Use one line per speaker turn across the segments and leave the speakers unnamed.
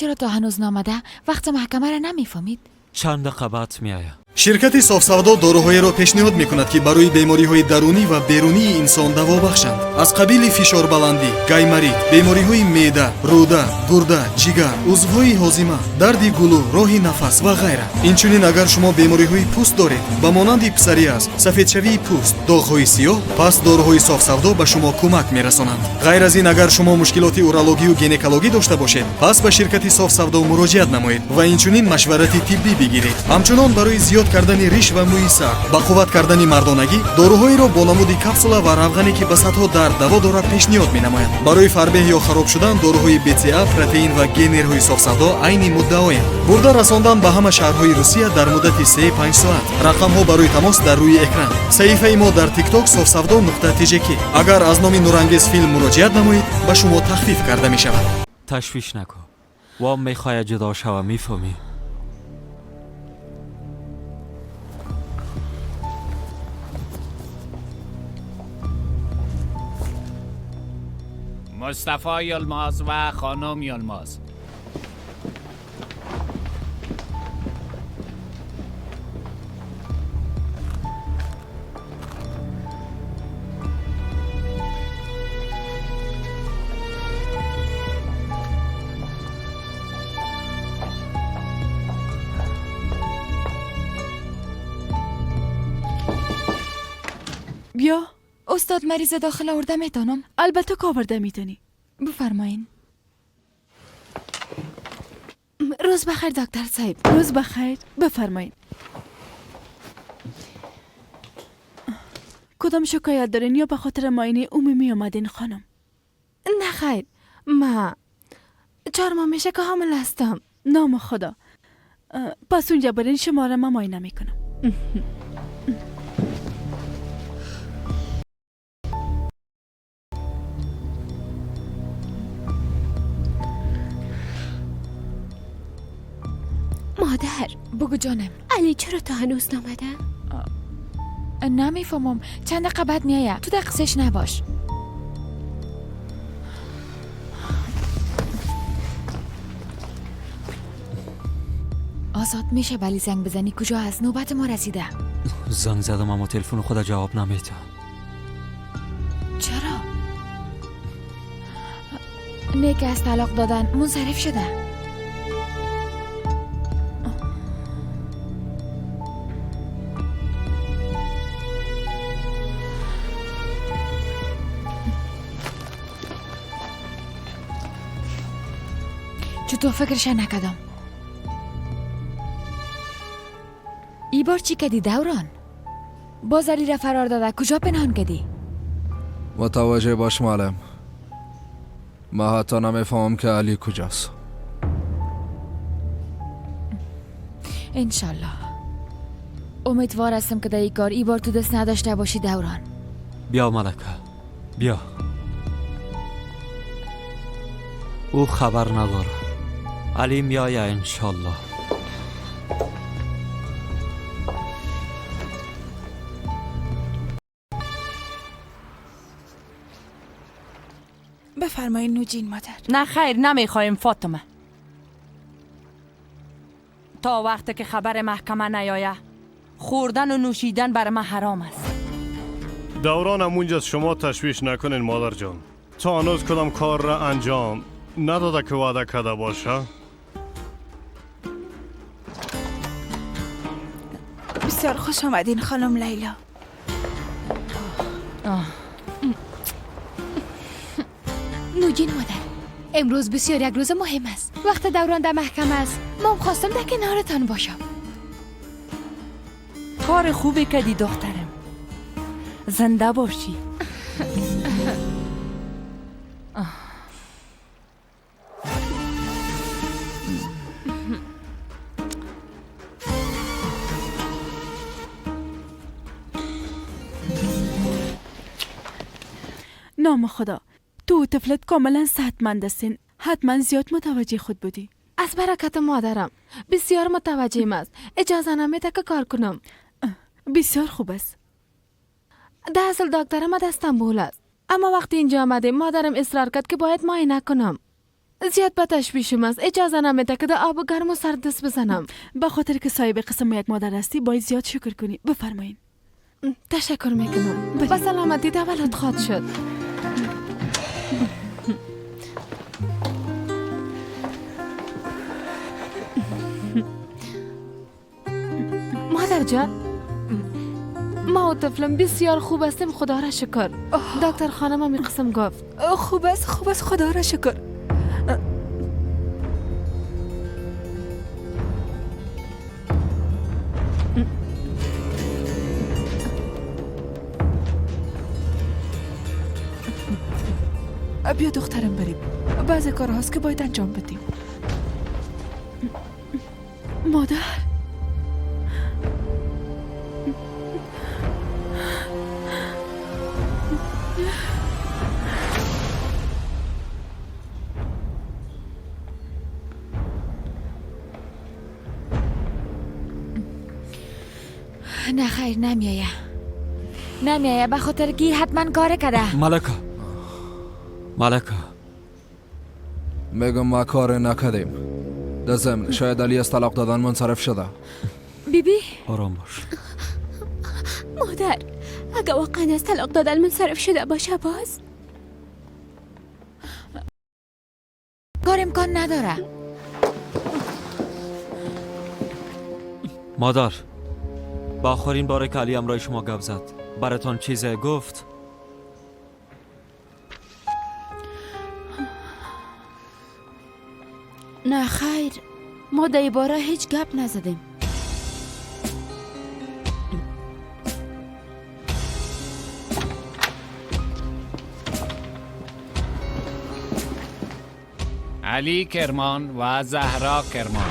چرا تا هنوز نامده؟ وقت محکمه را نمیفهمید؟
چند دقیقه بعد میآید.
شرکت софсавдо доруҳоеро пешниҳод мекунад, ки барои бемориҳои дарунӣ ва берунии инсон даво бахшанд, аз қабили фишорбаландӣ, гайморит, бемориҳои меъда, рӯда, гурда, ҷигар, узвҳои ҳозима, дарди гулӯ, роҳи нафас ва ғайра. Инчунин, агар шумо бемориҳои пӯст доред, ба монанди псориаз, сафедшавии пӯст, доғҳои сиёҳ, пас доруҳои софсавдо ба шумо кӯмак мерасонанд. Ғайр аз ин, агар шумо мушкилоти урологию гинекологӣ дошта бошед, пас ба ширкати софсавдо муроҷиат намоед ва инчунин машварати тиббӣ бигиред. Ҳамчунон, барои зиёд кардани риш ва мӯи сар, ба қувват кардани мардонагӣ, доруҳоеро бо намуди капсула ва равғане, ки ба садҳо дард даво дорад, пешниҳод менамояд. Барои фарбеҳ ё хароб шудан доруҳои БЦА, протеин ва генерҳои софсавдо айни муддаоянд. Бурда расондан ба ҳама шаҳрҳои Русия дар муддати 3-5 соат. Рақамҳо барои тамос дар рӯи экран. Саҳифаи мо дар тикток софсавдо нуқта тжк. Агар аз номи Нурангез филм муроҷиат намоед, ба шумо тахфиф карда мешавад.
تشویش نکن. وام میخواید جدا شوه، میفهمی؟
مصطفی یلماز و خانم یلماز.
بیا.
استاد، مریض داخل آورده میتونم؟
البته که آورده میتونی.
بفرمایین.
روز بخیر دکتر صاحب.
روز بخیر، بفرمایید. کدام شکایت دارین یا به خاطر معاینه عمومی آمدین خانم؟
نه خیر، ما 4 ماه میشه که حامل هستم.
نام خدا. پس اونجا برین، شما را من معاینه میکنم.
مادر.
بگو جانم.
علی چرا تا هنوز نامده؟
نمیفهمم. چند دقیقه بعد میآید، تو در قصهش نباش. آزاد، میشه ولی زنگ بزنی کجا از نوبت ما رسیده؟
زنگ زدم اما تلفن خود جواب نمیده.
چرا؟ نه که از طلاق دادن منصرف شده. چطور فکرش نکردم. ای بار چی کدی دوران؟ باز علی را فرار داده، کجا پنهان کدی؟
متوجه باش معلم، ما حتی نمیفهمم که علی کجاست.
انشالله. امیدوار هستم که در این کار ای بار تو دست نداشته باشی دوران.
بیا ملکه، بیا. او خبر نداره. علی میایه انشالله.
بفرمایید نوجین مادر.
نه خیر، نمیخوایم فاطمه. تا وقتی که خبر محکمه نیایه، خوردن و نوشیدن بر من حرام است.
دوران هم اونجاست، شما تشویش نکنین مادر جان. تا هنوز کدام کار را انجام نداده که وعده کرده باشه.
بسیار خوش آمدین خانم لیلا.
نوجین مادر، امروز بسیار یک روز مهم است. وقت دوران در محکمه است. ما هم خواستم در کنارتان باشم.
کار خوبی کردی دخترم، زنده باشی.
نام خدا، تو و طفلت کاملا صحتمند هستین. حتما زیاد متوجه خود بودی.
از برکت مادرم بسیار متوجهم است. اجازه نمیده که کار کنم.
بسیار خوب است.
در اصل دکترم از استانبول است، اما وقتی اینجا آمدیم مادرم اصرار کرد که باید معاینه کنم.
زیاد به تشویشم است. اجازه نمیده که در آب گرم و سرد دست بزنم.
به خاطر که صاحب قسم یک مادر هستی باید زیاد شکر کنی. بفرمایین.
تشکر میکنم. به سلامتی تولد خواهد شد. مادر جان، ما و طفلم بسیار خوب هستیم، خدا را شکر. دکتر خانم هم قسم گفت.
خوب است، خوب است، خدا را شکر. بیا دخترم بریم، بعضی کار هاست که باید انجام بدیم.
مادر،
نه خیر، نمیایه نمیایه، به خاطر که حتما کار کرده.
ملکه، ملکه،
میگم ما کار نکردیم. در ضمن شاید علی از طلاق دادن منصرف شده.
بیبی
آرام باش.
مادر، اگه واقعا از طلاق دادن منصرف شده باشه باز
کار امکان نداره.
مادر، با آخرین باره که علی امرای شما گپ زد براتان چیز گفت؟
نه خیر، ما در باره هیچ گپ نزدیم.
علی کرمان و زهرا کرمان.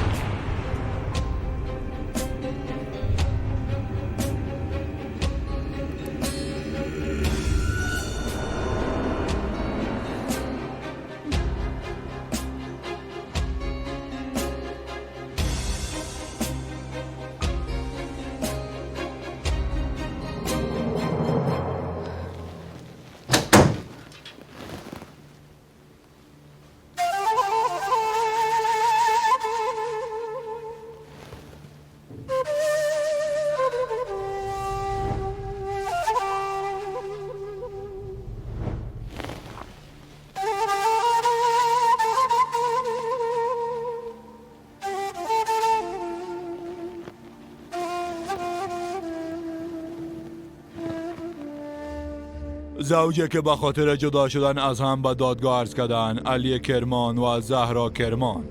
زوجه که به خاطر جدا شدن از هم به دادگاه عرض کردن، علی کرمان و زهرا کرمان.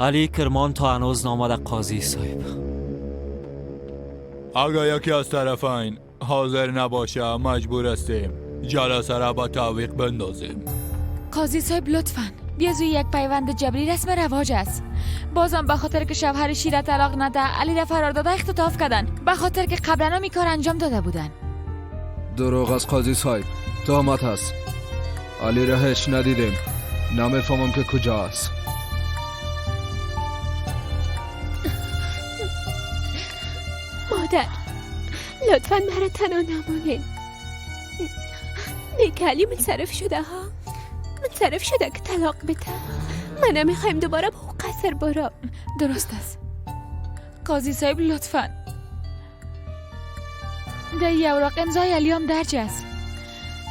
علی کرمان تا هنوز نامده قاضی صاحب.
اگر یکی از طرفین حاضر نباشه مجبور هستیم جلسه را به تعویق بندازیم.
قاضی صاحب لطفاً بیازوی یک پیوند جبری رسم رواج است. بازم به خاطر که شوهر شیره طلاق نده علی را فرار داده اختطاف کردن، به خاطر که قبلا هم این کار انجام داده بودن.
دروغ از قاضی صاحب، تهمت است. علی را هیچ ندیدیم، نمیفهمم که کجاست.
مادر لطفا مرا تنها نمانین. نیک علی منصرف شده ها، منصرف شده که طلاق بده. من نمیخوایم دوباره به او قصر برم.
درست است قاضی صاحب، لطفا در یه اوراق امضای علی هم درج است.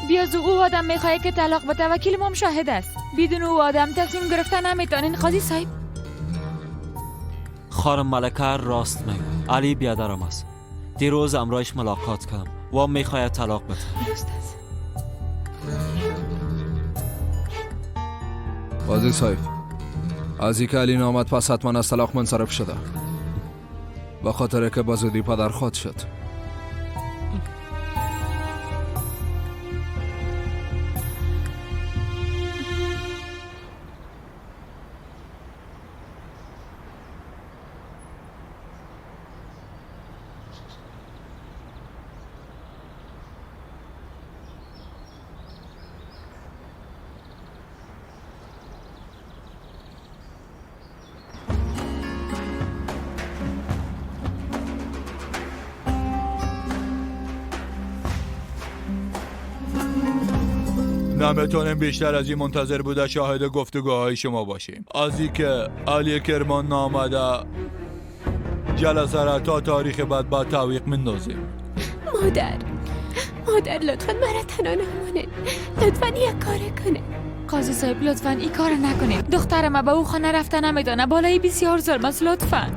بیازو او آدم میخواه که طلاق بده، وکیل ما شاهد است. بدون او آدم تصمیم گرفته نمیتونین قاضی صاحب.
خانم ملکه راست میگه، علی بیادرم است. دیروز امرایش ملاقات کردم و میخواهد طلاق بده.
درست است
قاضی صاحب، از اینکه علی نامد پس حتما از طلاق منصرف شده، به خاطر که به زودی پدر خواهد شد.
نمیتونیم بیشتر از این منتظر بوده شاهد گفتگوهای شما باشیم. از اینکه علی کرمان نامده جلسه را تا تاریخ بعد با تعویق مندازیم.
مادر لطفا مرا تنها نمانید. لطفا یک کار کنید.
قاضی صاحب لطفا این کار نکنید. دختر ما به او خانه رفته نمیدانه. بالای بسیار ظلم است. لطفا.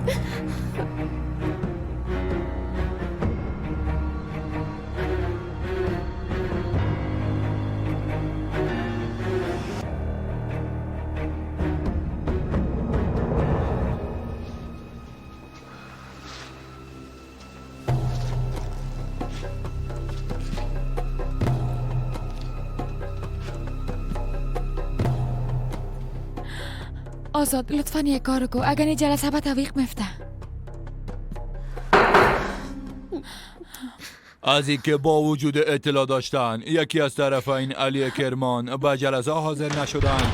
آزاد لطفا یک کار کو، اگر این جلسه به تعویق میفته.
از اینکه با وجود اطلاع داشتن یکی از طرفین علی کرمان به جلسه حاضر نشدن.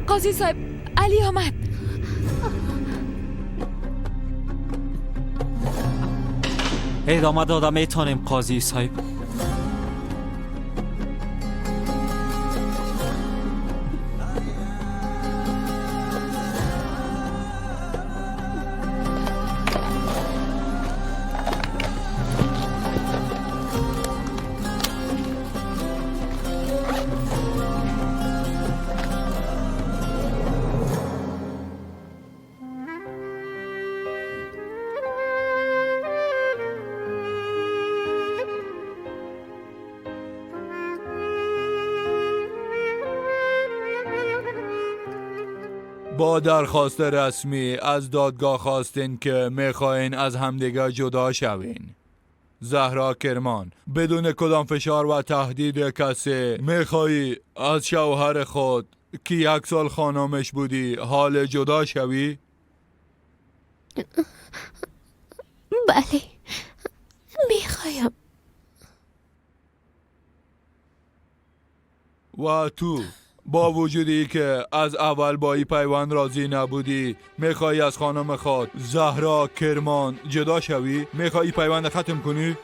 قاضی صاحب علی آمد.
ادامه داده میتونیم قاضی صاحب.
با درخواست رسمی از دادگاه خواستین که میخواین از همدیگه جدا شوین. زهرا کرمان بدون کدام فشار و تهدید کسی میخوایی از شوهر خود که 1 سال خانمش بودی حال جدا شوی؟
بله میخوایم.
و تو با وجودی که از اول با این پیوند راضی نبودی میخوای از خانم خود زهرا کرمان جدا شوی؟ میخوای پیوند ختم کنی؟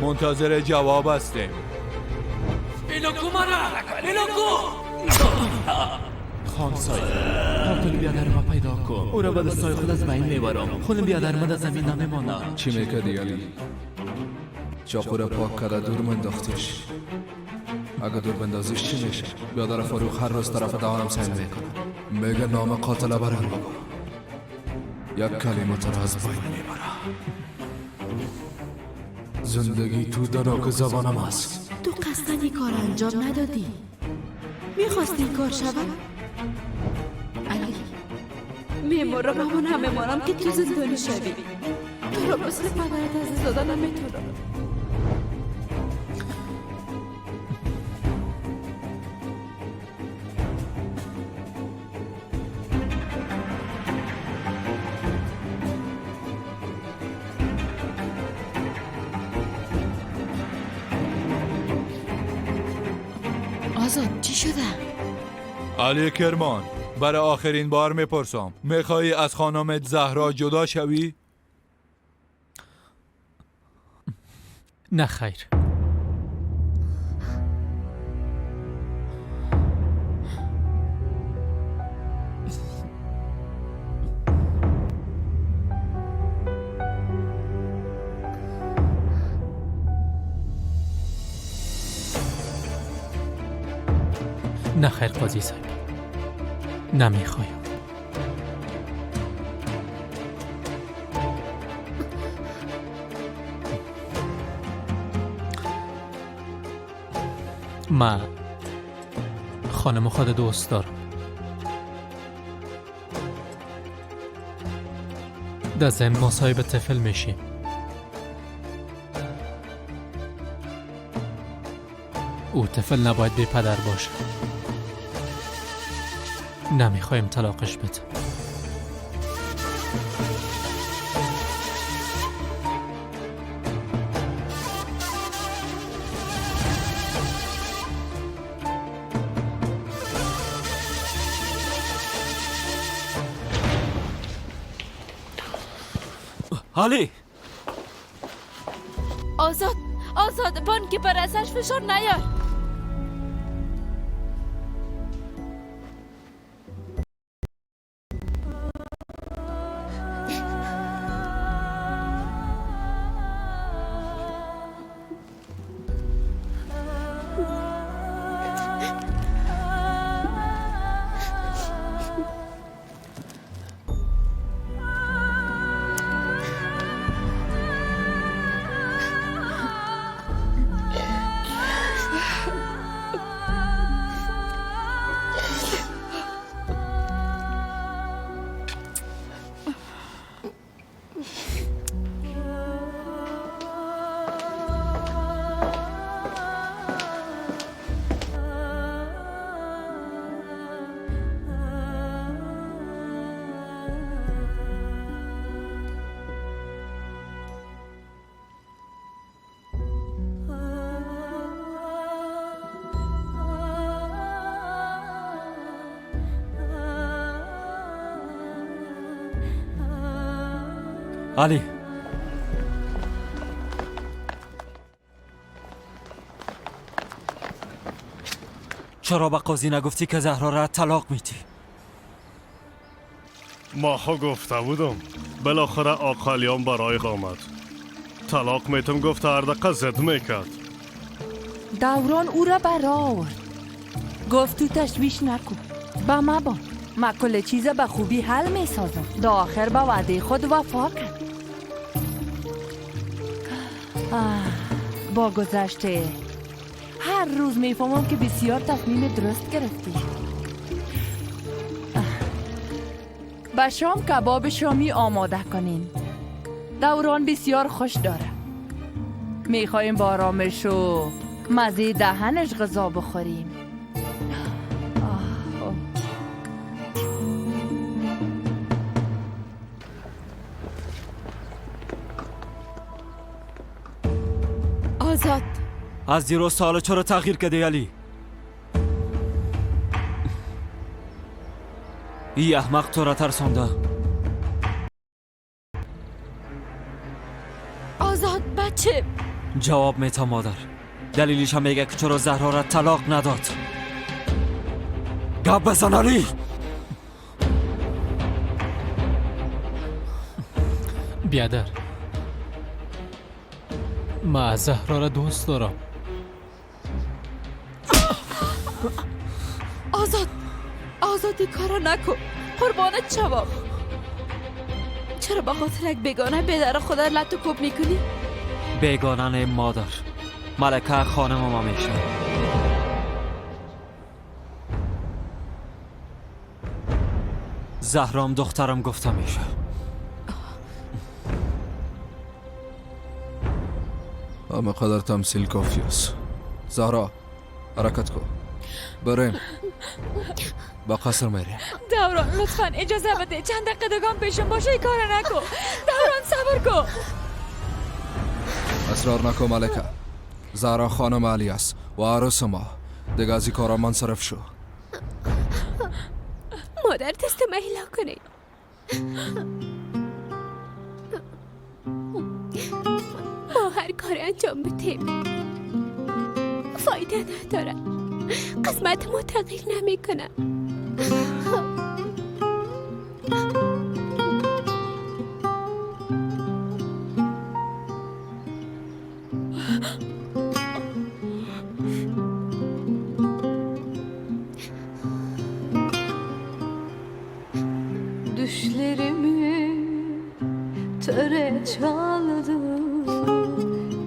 منتظر جواب هستیم.
خان صاحب قاتل بیادر ما پیدا کن، او را به دستای خود از بین میبرم. خون بیادر ما در زمین نمیمانه.
چی میکردی علی؟ چاقو را پاک کرده دور منداختیش. اگه دور بندازیش چی میشه؟ بیادر فاروق هر روز طرف دهانم سیل میکنه، میگه نام قاتل برام بگو، یک کلمه تر از بین میبره. زندگی تو دناک زبانم است.
تو قصداً این کار انجام ندادی، میخواستی این کار شود؟ علی میمارم، همون همه مارم که تو زندانی شوی. تو را مثل پدرت از دادن نمیتونم.
آزاد چی شده؟
علی کرمان برای آخرین بار میپرسم، میخوایی از خانمت زهرا جدا شوی؟
نه خیر. نه خیر قاضی صاحب، نمیخوایم. من خانم خود دوست دارم. در ضمن ما صاحب طفل میشیم. او طفل نباید بی پدر باشه. نمیخوایم طلاقش بده.
علی
آزاد، آزاد بان که بر ازش فشار نیار.
علی، چرا به قاضی نگفتی که زهرا را طلاق میدی؟
ما خو گفته بودم. بالاخره آقالیان برای آمد. طلاق میتم گفت هر دقیقه زد میکرد.
دوران او را برآورد. گفت تو تشویش نکن، با ما بان، ما کل چیز به خوبی حل میسازم. دا آخر به وعده خود وفا کرد. با گذشته هر روز میفهمم که بسیار تصمیم درست گرفتی. به شام کباب شامی آماده کنین. دوران بسیار خوش داره. میخوایم با آرامش و مزه دهنش غذا بخوریم.
آزاد،
از دیروز تا حالا چرا تغییر کردی علی؟ ای احمق تو را ترسانده.
آزاد بچه.
جواب میتم مادر. دلیلش هم میگه که چرا زهرا را طلاق نداد. گپ بزن علی.
بیادر، ما زهرا را دوست دارم.
آزاد، آزاد این کارا نکن. قربانت شوم. چرا با خاطر یک بیگانه به در خدا لط و کوب میکنی؟
بیگانه نه مادر، ملکه خانم ما میشه. زهرام دخترم گفته میشه.
همه قدر تمثیل کافی است. زهرا حرکت کن، بریم با قصر میریم.
دوران لطفا اجازه بده چند دقیقه دگان پیشم باشه. این کار نکن دوران، صبر کن.
اصرار نکن ملکه. زهرا خانم علی است و عروس ما. دیگه از این کارا منصرف شو.
مادر دست مهلا کنید. ما هر کار انجام بدیم فایده نداره. قسمت ما تغییر نمیکنه.
Düşlerimi töre çaldı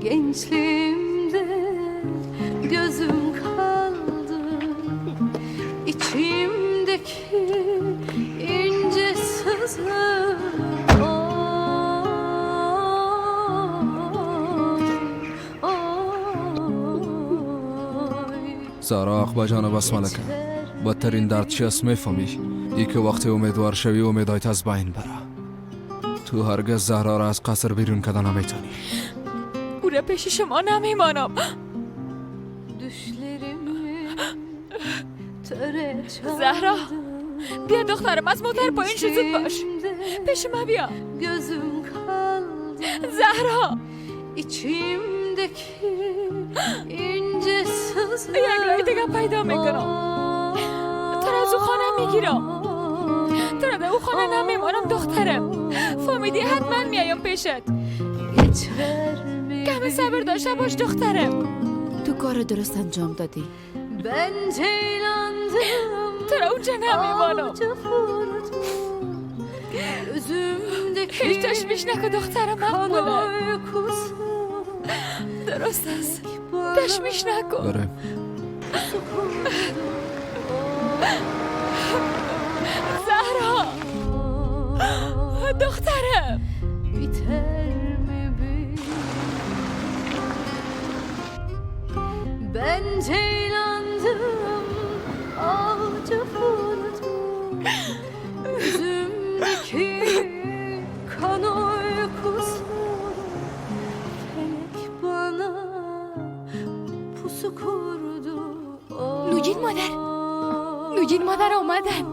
gençliğimde, gözüm kaldı içimdeki ince sızı.
زهرا اقبا جان بس ملکه، بدترین درد چی است میفهمی؟ ای که وقتی امیدوار شوی امیدایت از بین بره. تو هرگز زهرا را از قصر بیرون کردن نمیتونی.
او را پیش شما نمیمانم. زهرا بیا دخترم، از موتر پایین شو، زود باش پیش ما بیا. زهرا.
ince sızı
یک راه دیگه پیدا میکنم، تو را از او خانه میگیرم، تو را در او خانه نمیمانم دخترم. فهمیدی؟ حتما میایم پیشت. کمی صبر داشته باش دخترم.
تو کار درست انجام دادی.
تو را اونجا نمیمانم. هیچ تشویش نکن دخترم مقبوله. درست است، تشویش نکن.
داره.
زهرا دخترم.
Ben ceylandım, avcı vurdum. Yüzümdeki kan uykusu, felek bana pusu kurdu.
نوجین مادر، نوجین مادر آمدن.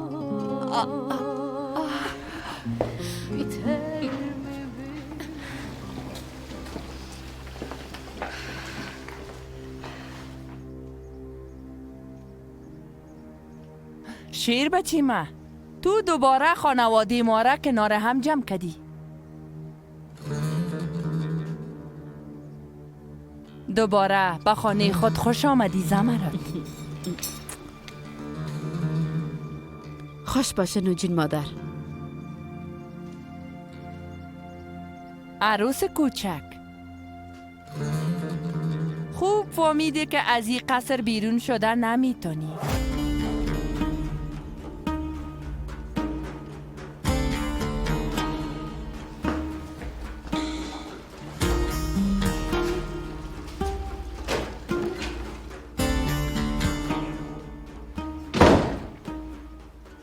Biter mi
شیر بچی ما، تو دوباره خانواده ما را کنار هم جمع کردی. دوباره به خانه خود خوش آمدی زمرد.
خوش باشه نوجین مادر.
عروس کوچک، خوب فهمیده که از این قصر بیرون شده نمیتونی.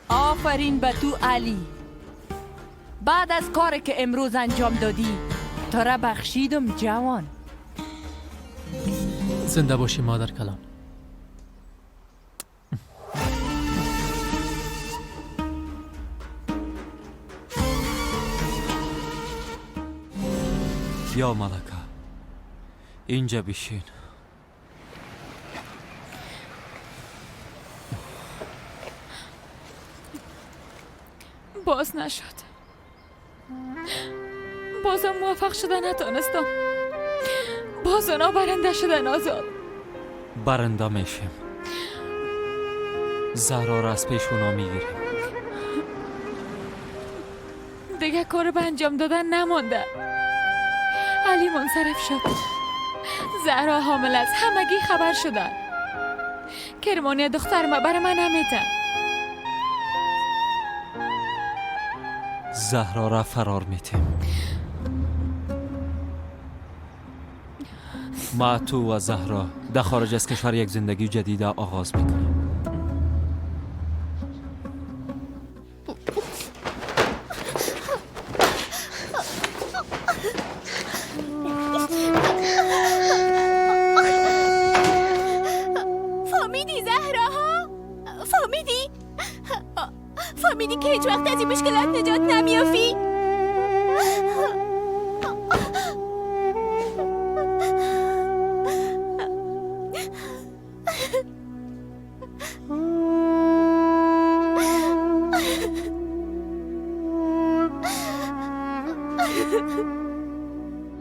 آفرین به تو علی. بعد از کاری که امروز انجام دادی تو را بخشیدم جوان.
زنده باشی مادر کلان.
بیا ملکه، اینجا بشین.
باز نشد، بازم موفق شده نتانستم. باز اونا برنده شدن. آزاد
برنده میشیم. زهرا را از پیش اونا میگیریم.
دیگه کار به انجام دادن نمانده. علی منصرف شد، زهرا حامل است، همگی خبر شدن. کرمانی دختر ما برای من نمیتن.
زهرا را فرار میتیم. ما تو و زهرا در خارج از کشور یک زندگی جدید آغاز میکنیم.
فهمیدی زهرا ها؟ فهمیدی؟ فهمیدی که هیچ وقت از این مشکلات نجات نمیافی؟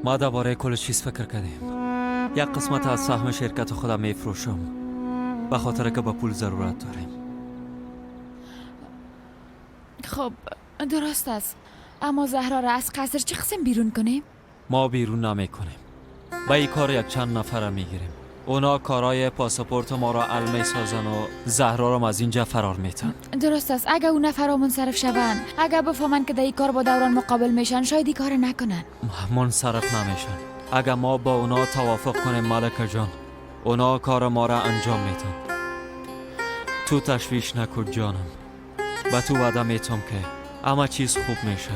ما درباره کل چیز فکر کردیم. یک قسمت از سهم شرکت خودم میفروشم به خاطر که با پول ضرورت داریم.
خب درست است، اما زهرا را از قصر چه قسم بیرون کنیم؟
ما بیرون نمی کنیم. به این کار یک چند نفر میگیریم. اونا کارای پاسپورت ما را ال میسازن و زهرا را از اینجا فرار میتن.
درست است، اگه اون نفرا منصرف شوند، اگه بفهمن که در این کار با دوران مقابل میشن، شاید این کار نکنن.
منصرف نمیشن. اگه ما با اونا توافق کنیم ملکه جان، اونا کار ما را انجام میتن. تو تشویش نکن جانم. به تو وعده میتم که همه چیز خوب میشه.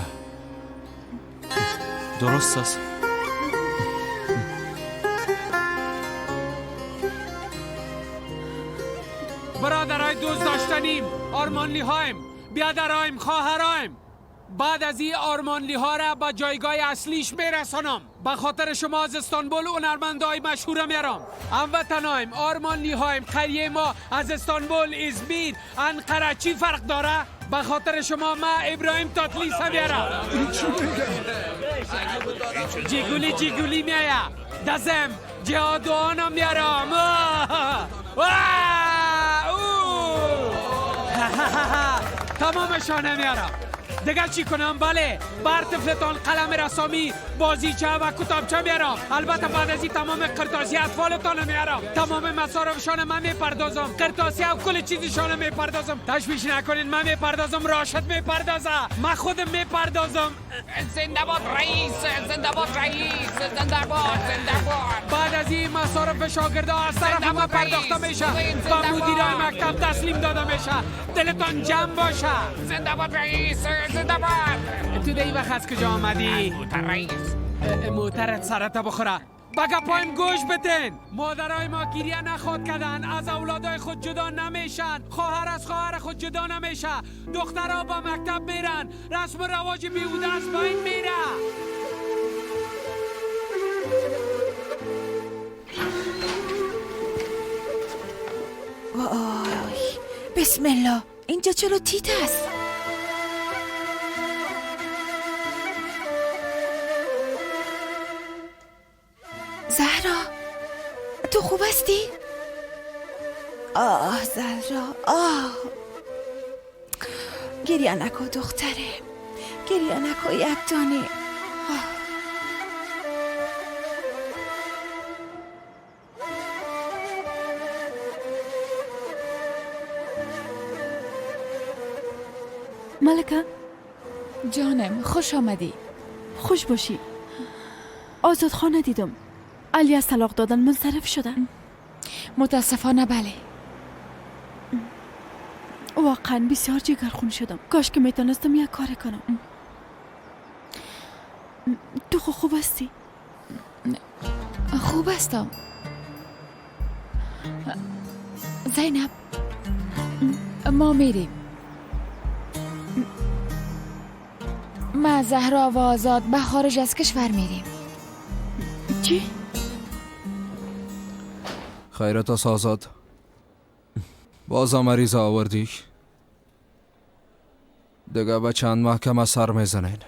درست است.
برادرای دوست داشتنیم، آرمانلی هایم، بیادرایم، خواهرایم،
بعد از این آرمانلی ها را به جایگاه اصلیش میرسانم. به خاطر شما از استانبول هنرمندای مشهور میارم. هموطنایم، آرمانلی هایم، قریه ما از استانبول، ازمیر، انقره چی فرق داره؟ به خاطر شما ما ابراهیم تاتلیس میارم. جیگولی جیگولی میایا دزم جهادوانم میارم. تمامشانه میارم. دیگه چی کنم؟ بله، بر طفلتان قلم رسامی، بازیچه و کتابچه میارم. البته بعد از این تمام قرطاسیه اطفالتان میارم. تمام مصارفشان من میپردازم، قرطاسیه و کل چیزشان میپردازم. تشویش نکنین، من میپردازم، راشد میپردازه، من خودم میپردازم.
زنده باد رئیس، زنده باد رئیس، زنده باد، زنده باد.
بعد از این مصارف شاگردا از طرف من پرداخته میشه و مدیرای مکتب تسلیم داده میشه. دلتان جمع باشه.
زنده باد رئیس، زنده باد.
تو دی وقت از کجا آمدی؟
موتر رئیس.
موترت سرت بخوره. بگه پایم گوش بتن. مادرای ما گریه نخواد کردن، از اولادای خود جدا نمیشن، خواهر از خواهر خود جدا نمیشه، دخترها با مکتب میرن، رسم و رواج بیهوده از بین میره.
وای بسم الله، اینجا چرا تیت است؟ زهرا تو خوب هستی؟ آه زهرا، آه گریه نکن دختره، گریه نکن یک دانه. آه.
ملکه
جانم، خوش آمدی.
خوش باشی. آزاد خانه دیدم علی از طلاق دادن منصرف شده.
متاسفانه بله.
واقعا بسیار جگرخون شدم. کاش که میتونستم یک کار کنم. تو خوب هستی؟
خوب هستم زینب. ما میریم. ما زهرا و آزاد به خارج از کشور میریم.
چی؟
خیرت است آزاد، بازم مریض آوردی؟ دیگه به چند محکمه سر میزنین.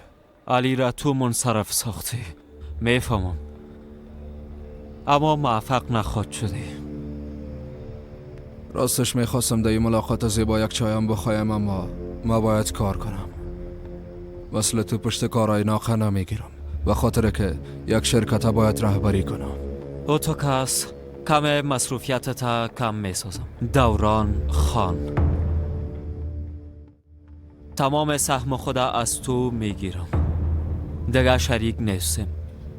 علی را تو منصرف ساختی، میفهمم، اما موفق نخواد شدی.
راستش میخواستم در این ملاقات زیبا یک چایم بخوایم، اما ما باید کار کنم. مثل تو پشت کارای ناقه نمیگیرم، به خاطر که یک شرکت باید رهبری کنم.
او تو کس کم مصروفیت تا کم میسازم. دوران خان، تمام سهم خدا از تو میگیرم. دیگه شریک نیستم،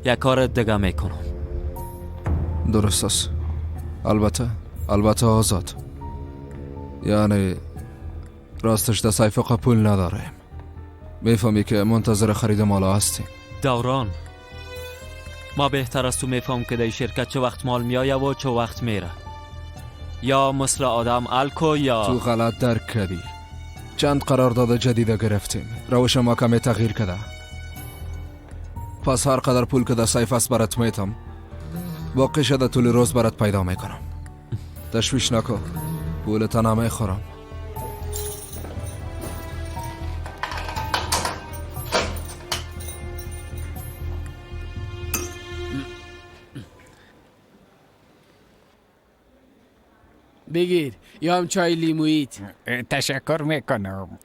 یک کار دیگه میکنم.
درست است. البته البته آزاد، یعنی راستش در سیفق پول نداریم. میفهمی که منتظر خرید مالا هستیم.
دوران، ما بهتر از تو میفهم که در شرکت چه وقت مال میایه و چه وقت میره. یا مثل آدم الکو یا
تو غلط درک کردی. چند قرارداد جدید گرفتیم، روش ما کمی تغییر کرده. پس هر قدر پول که در سیف است برات میتم، باقیش در طول روز برات پیدا میکنم. تشویش نکن، پولت نمیخورم.
بگیر یا هم چای لیمویت.
تشکر میکنم.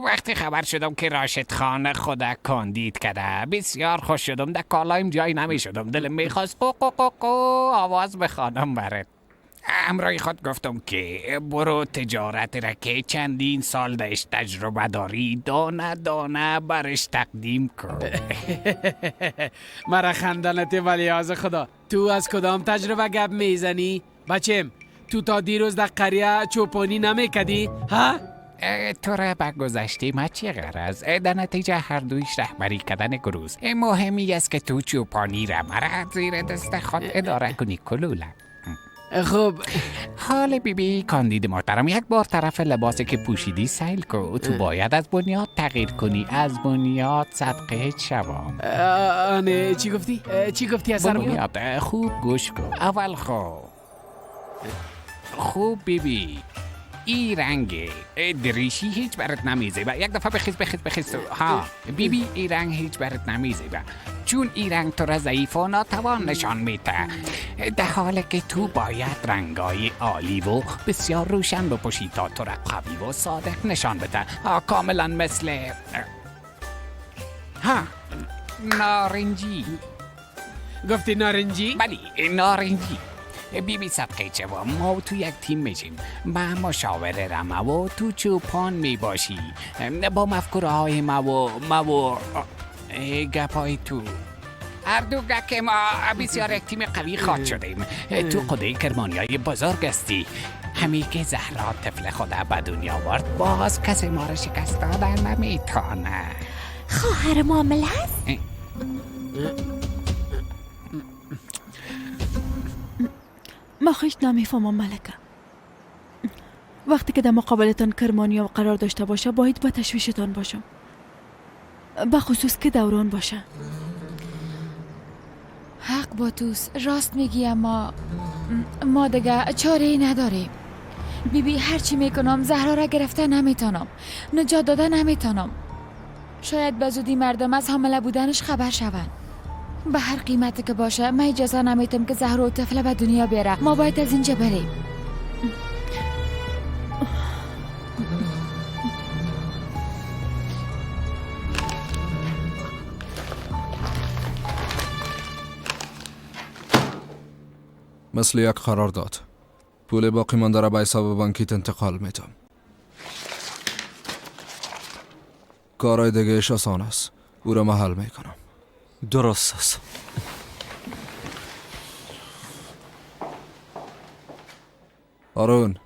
وقتی خبر شدم که راشد خان خدا کاندید کرده بسیار خوش شدم. در کالایم جای نمیشدم، دلم میخواست قو قو قو قو آواز بخوانم برات. همراه خود گفتم که برو تجارت را که چندین سال داشت تجربه داری دانه دانه برش تقدیم کن.
مرا خندنت ولی از خدا، تو از کدام تجربه گپ میزنی؟ بچم تو تا دیروز در قریه چوپانی نمیکدی؟ ها؟
تو را به گذشته ما چه غرض؟ در نتیجه هر دویش رهبری کردن گروز مهمی است که تو چوپانی را مرا زیر دست خود اداره کنی. کلوله
خب
حال بیبی کاندید محترم، یک بار طرف لباسی که پوشیدی سیل کو. تو باید از بنیاد تغییر کنی، از بنیاد صدقه شوم.
آنه چی گفتی؟ چی گفتی از سر
بنیاد؟ خوب گوش کن. اول خوب بیبی، ای رنگ دریشی هیچ برات نمیزیبه. یک دفعه بخیز بخیز بخیز. ها بیبی، ای رنگ هیچ برات نمیزیبه، چون ای رنگ تو را ضعیف و ناتوان نشان میده، در حالی که تو باید رنگای عالی و بسیار روشن بپوشی تا تو را قوی و صادق نشان بده. کاملا مثل ها نارنجی.
گفتی نارنجی؟
بلی نارنجی. بی بی صدقه چوا، ما تو یک تیم میشیم. من مشاور رمه و تو چوپان میباشی، با مفکوره های ما و گپ های تو. هر دو که ما بسیار یک تیم قوی خواهد شدیم. تو قده کرمانی های بزرگ هستی. همین که زهرا طفل خود به دنیا آورد، باز کسی ما را شکست داده نمیتونه.
خواهر معامله هست؟
ما خیش نمیفهمم ملکه. وقتی که در مقابلتان کرمانیا قرار داشته باشه باید با تشویشتان باشم، به خصوص که دوران باشه.
حق با توست، راست میگی، اما ما دیگه چاره ای نداریم. بیبی هرچی میکنم زهرا را گرفته نمیتونم، نجات داده نمیتونم. شاید به زودی مردم از حامله بودنش خبر شوند. به هر قیمتی که باشه من اجازه نمیتم که زهرا و طفل به دنیا بیاره. ما باید از اینجا بریم.
مثل یک قرار داد. پول باقی مانده را به حساب بانکیت انتقال میدم. کارهای دیگه اش آسان است. او را محل میکنم.
درست است.
آرون،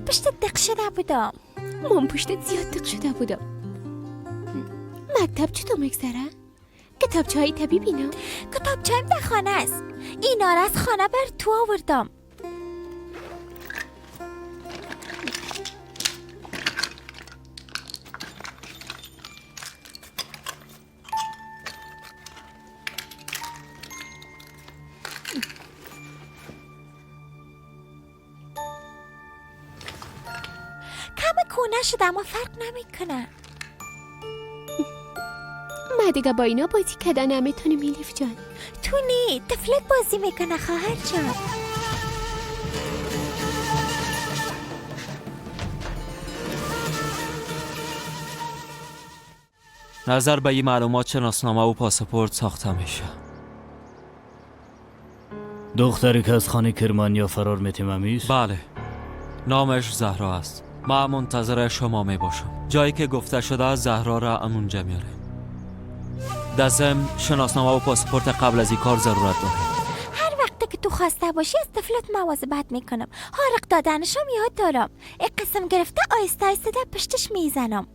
پشت دق شده بودم.
من پشتت زیاد دق شده بودم. مکتب چطور میگذره؟ کتابچه های طبیب اینا؟
کتابچه هایم در خانه است. اینا را از خانه بر تو آوردم. شده اما فرق نمیکنه.
ما دیگه با اینا بازی کردن نمیتونیم الیف جان.
تو نی، طفلک بازی میکنه خواهر جان.
نظر به این معلومات شناسنامه و پاسپورت ساخته میشه.
دختری که از خانه کرمانیا فرار میتیم امیست؟
بله، نامش زهرا است. ما منتظر شما می باشم. جایی که گفته شده زهرا را امونجا میاره. در ضمن شناسنامه و پاسپورت قبل از این کار ضرورت داره.
هر وقت که تو خواسته باشی از طفلت مواظبت میکنم. حارق دادنشم یاد دارم. یک قسم گرفته آیسته آیسته در پشتش میزنم.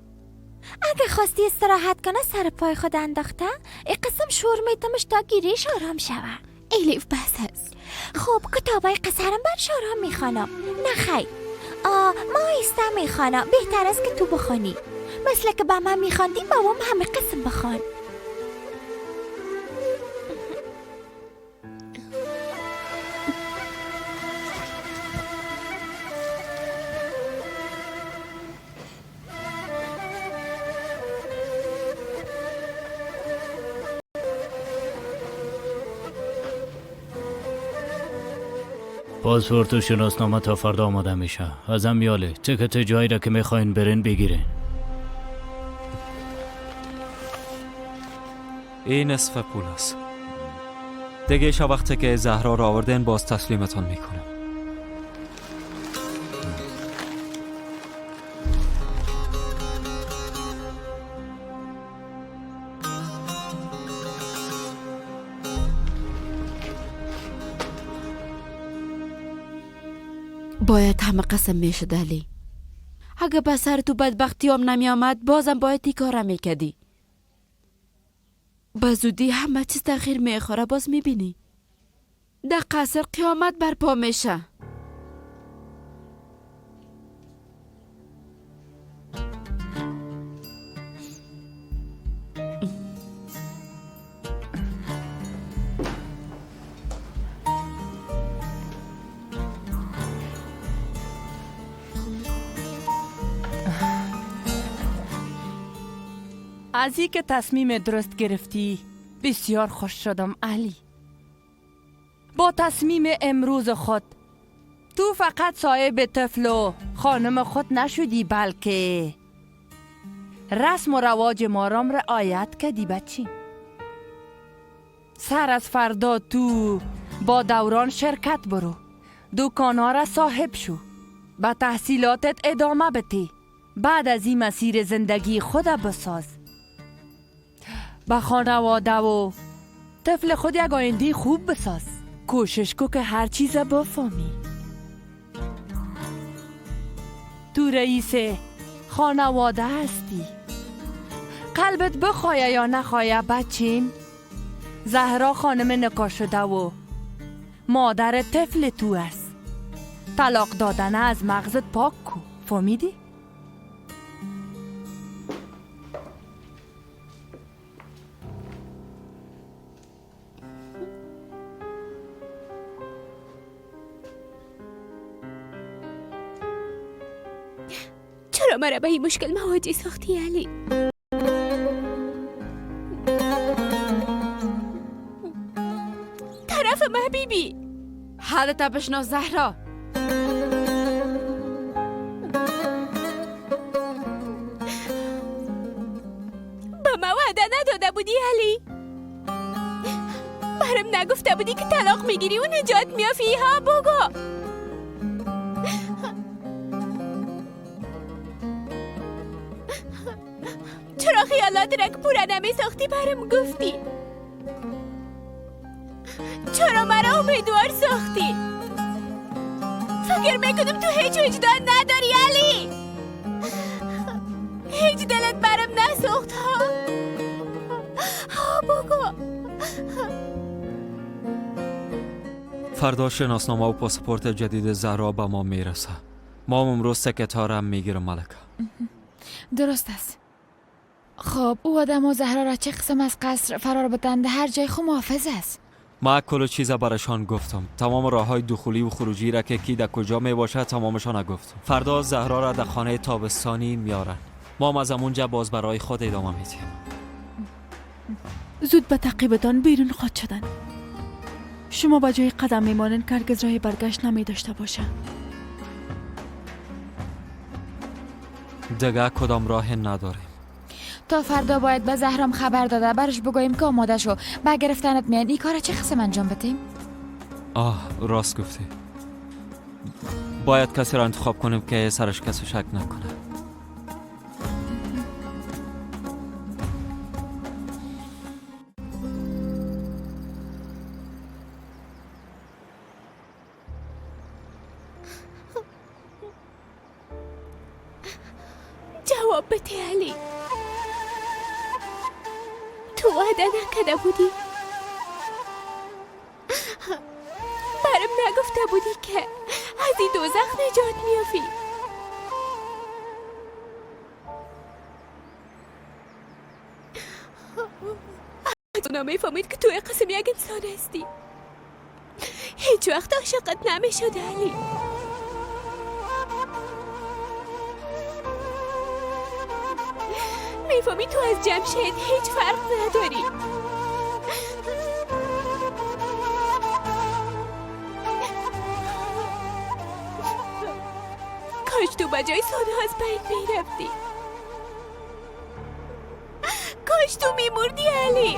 اگه خواستی استراحت کنه سر پای خود انداخته، یک قسم شور میتمش تا گیریش آرام شوه.
الیف بس است.
خب کتابای قصرم بر شارام میخوانم. نه خیر، ما آیسته میخوانم. بهتر است که تو بخوانی. مثل که به من میخواندی بابام همه قسم بخوان.
پاسپورت و شناسنامه تا فردا آماده میشه. ازم یاله تکت جایی را که میخواین برین بگیرین.
این نصف پول است. دیگه شب وقتی که زهرا را آوردین باز تسلیمتان میکنم.
باید همه قسم میشد علی. اگه به سر تو بدبختی هم نمی آمد بازم باید ای کاره میکدی. به زودی همه چیز تغییر میخوره، باز میبینی در قصر قیامت برپا میشه.
از این که تصمیم درست گرفتی بسیار خوش شدم علی. با تصمیم امروز خود تو فقط صاحب طفل و خانم خود نشدی، بلکه رسم و رواج ما را رعایت کردی بچی. سر از فردا تو با دوران شرکت برو، دکانها را صاحب شو، به تحصیلاتت ادامه بده، بعد از این مسیر زندگی خود بساز، به خانواده و طفل خود یک آینده خوب بساز. کوشش کو که هر چیز بفهمی. تو رئیس خانواده هستی، قلبت بخوایه یا نخوایه بچیم، زهرا خانم نکاح شده و مادر طفل تو است. طلاق دادن از مغزت پاک کو، فهمیدی؟
چرا مرا به این مشکل مواجه ساختی علی؟ طرف ما بیبی
حالت بشنو زهرا.
به ما وعده نداده بودی علی؟ برم نگفته بودی که طلاق میگیری و نجات میافی؟ ها بگو. چرا خیالات را که پورا نمی ساختی برم گفتی؟ چرا مرا امیدوار ساختی؟ فکر میکنم تو هیچ وجدان نداری علی. هیچ دلت برم نسوخت ها؟ ها بگو.
فردا شناسنامه و پاسپورت جدید زهرا به ما میرسه. ما امروز تکت میگیرم ملکه.
درست است. خب او آدم و زهرا را چه قسم از قصر فرار بدند؟ هر جای خو محافظ است.
ما کل چیز برشان گفتم، تمام راه های دخولی و خروجی را که کی در کجا می باشد تمامشان گفتم. فردا زهرا را در خانه تابستانی میارن. ما از اونجا باز برای خود ادامه میدیم.
زود به تعقیبتان بیرون خواهد شدن. شما به جای قدم میمانند که هرگز راه برگشت نمی داشته باشه.
دیگه کدام راه نداریم.
تا فردا باید به زهرام خبر داده برش بگوییم که آماده شو با گرفتنت میان. این کار چه قسم انجام بدیم؟
آه راست گفتی. باید کسی را انتخاب کنیم که سرش کسی شک نکنه.
جواب بده علی. تو وعده نکده بودی؟ برم نگفته بودی که از این دوزخ نجات میافی؟ تو نمیفهمید که توی قسم یک انسان هستی. هیچ وقت عاشقت نمیشد علی. میفهمی تو از جمشید هیچ فرق نداری.
کاش تو به جای سانا از بین میرفتی. کاش تو میمردی علی.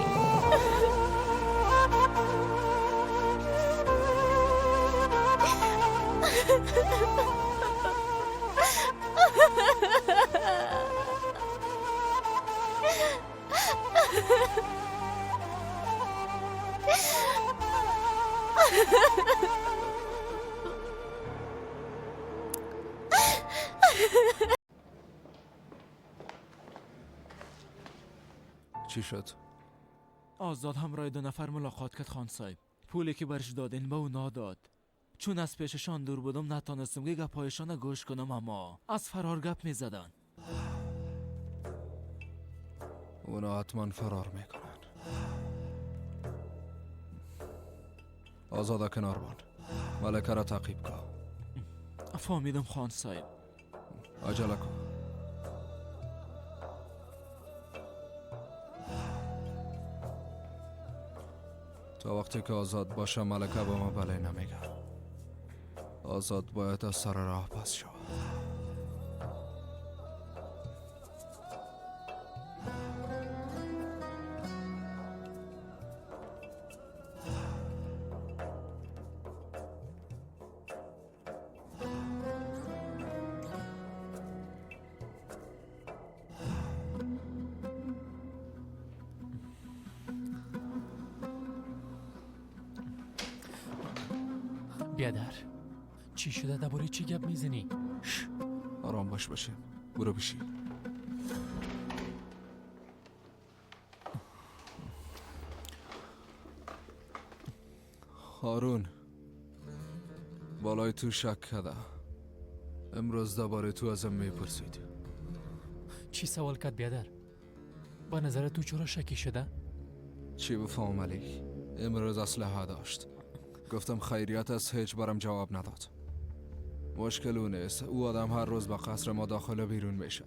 چی شد؟
آزاد همراه 2 نفر ملاقات کرد خان صاحب. پولی که برش دادین به اونا داد. چون از پیششان دور بودم نتانستم که گپایشان گوش کنم، اما از فرار گپ میزدن.
اونا حتما فرار میکنن. آزاده کنار بان، ملکه را تعقیب کن.
فهمیدم خان صاحب.
عجله کن. تا وقتی که آزاد باشه ملکه با ما بله نمیگه. آزاد باید از سر راه پس شود.
بیادر چی شده؟ درباره چی گپ میزنی؟
آرام باش باشه، برو بشین. هارون بالای تو شک کرده. امروز درباره تو ازم میپرسید.
چی سوال کرد بیادر؟ با نظر تو چرا شکی شده؟
چی بفهم علی؟ امروز اسلحه داشت. گفتم خیریت از هیچ برم جواب نداد. مشکل او نیست. او آدم هر روز با قصر ما داخل و بیرون میشه.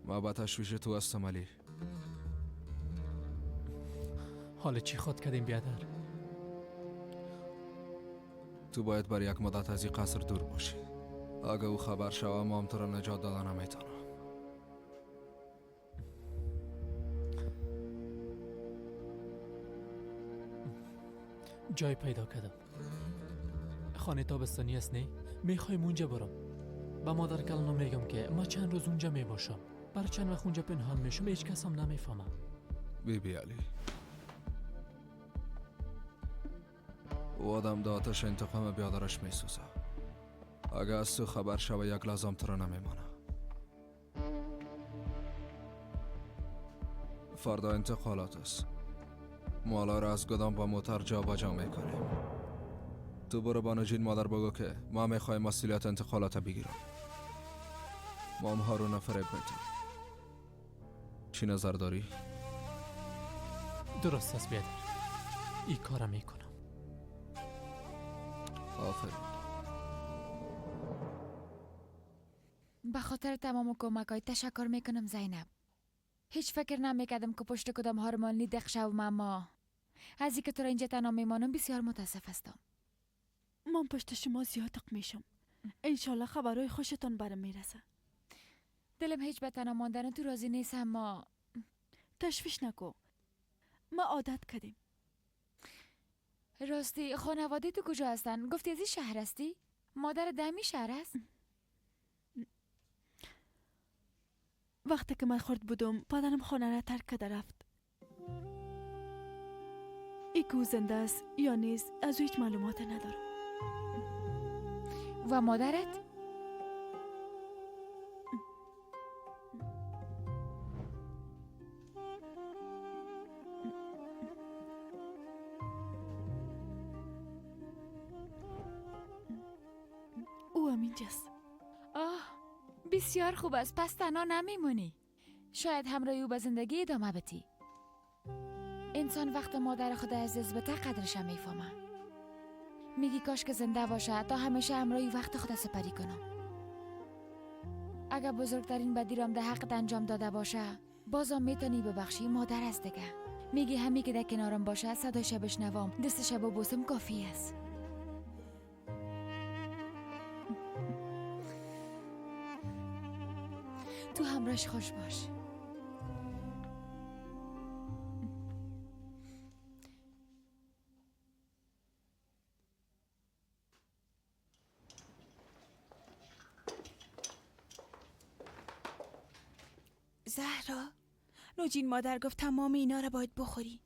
ما با تشویش تو هستم علی.
حالا چی خود کردیم بیادر؟
تو باید بر یک مدت از این قصر دور باشی. اگه او خبر شوه ما هم تو را نجات دادن نمیتونم.
جای پیدا کردم. خانه تابستانی است نه؟ میخوایم اونجا برم. به مادر کلانم میگم که ما چند روز اونجا میباشم. برای چند وقت اونجا پنهان میشم، هیچ کس هم نمیفهمم.
بی بی علی، او آدم دا آتش انتقام بیادرش میسوزه. اگه از تو خبر شوه یک لحظه تو را نمیمانه. فردا انتقالات است. مالا را از گدام با موتر جا با جا میکنیم. تو برو با نجین مادر بگو که ما میخوایم مسئولیت انتقالات بگیرم. ما هم هارون فریب میتیم. چی نظر داری؟
درست است بیادر، این کارم میکنم.
آفرین.
به خاطر تمام کمک های تشکر میکنم زینب. هیچ فکر نمیکردم که پشت کدام هارمانی دق شوم، اما از اینکه تو را اینجا تنها میمانم بسیار متاسف هستم.
من پشت شما زیاد دق میشم. انشالله خبرهای خوشتان برم میرسه.
دلم هیچ به تنها ماندن تو راضی نیست، اما
تشویش نکو، ما عادت کردیم.
راستی خانواده تو کجا هستن؟ گفتی از این شهر هستی؟ مادر دمی شهر است؟
وقتی که من خرد بودم پدرم خانه را ترک کرده رفت. ای که او زنده است یا نیست از او هیچ معلومات ندارم.
و مادرت؟
او هم اینجاست.
آه بسیار خوب است، پس تنها نمیمونی. شاید همراه او به زندگی ادامه بدی. انسان وقت مادر خود از دست بده قدرش میفهمه. میگی کاش که زنده باشه تا همیشه همراه وقت خود سپری کنم. اگر بزرگترین بدی رام در حقت انجام داده باشه بازم میتونی ببخشی، مادر است دیگه. میگی همی که در کنارم باشه، صدایش بشنوم، دستش ببوسم کافی است. تو همراهش خوش باش.
زهرا، نوجین مادر گفت تمام اینا را باید بخوری.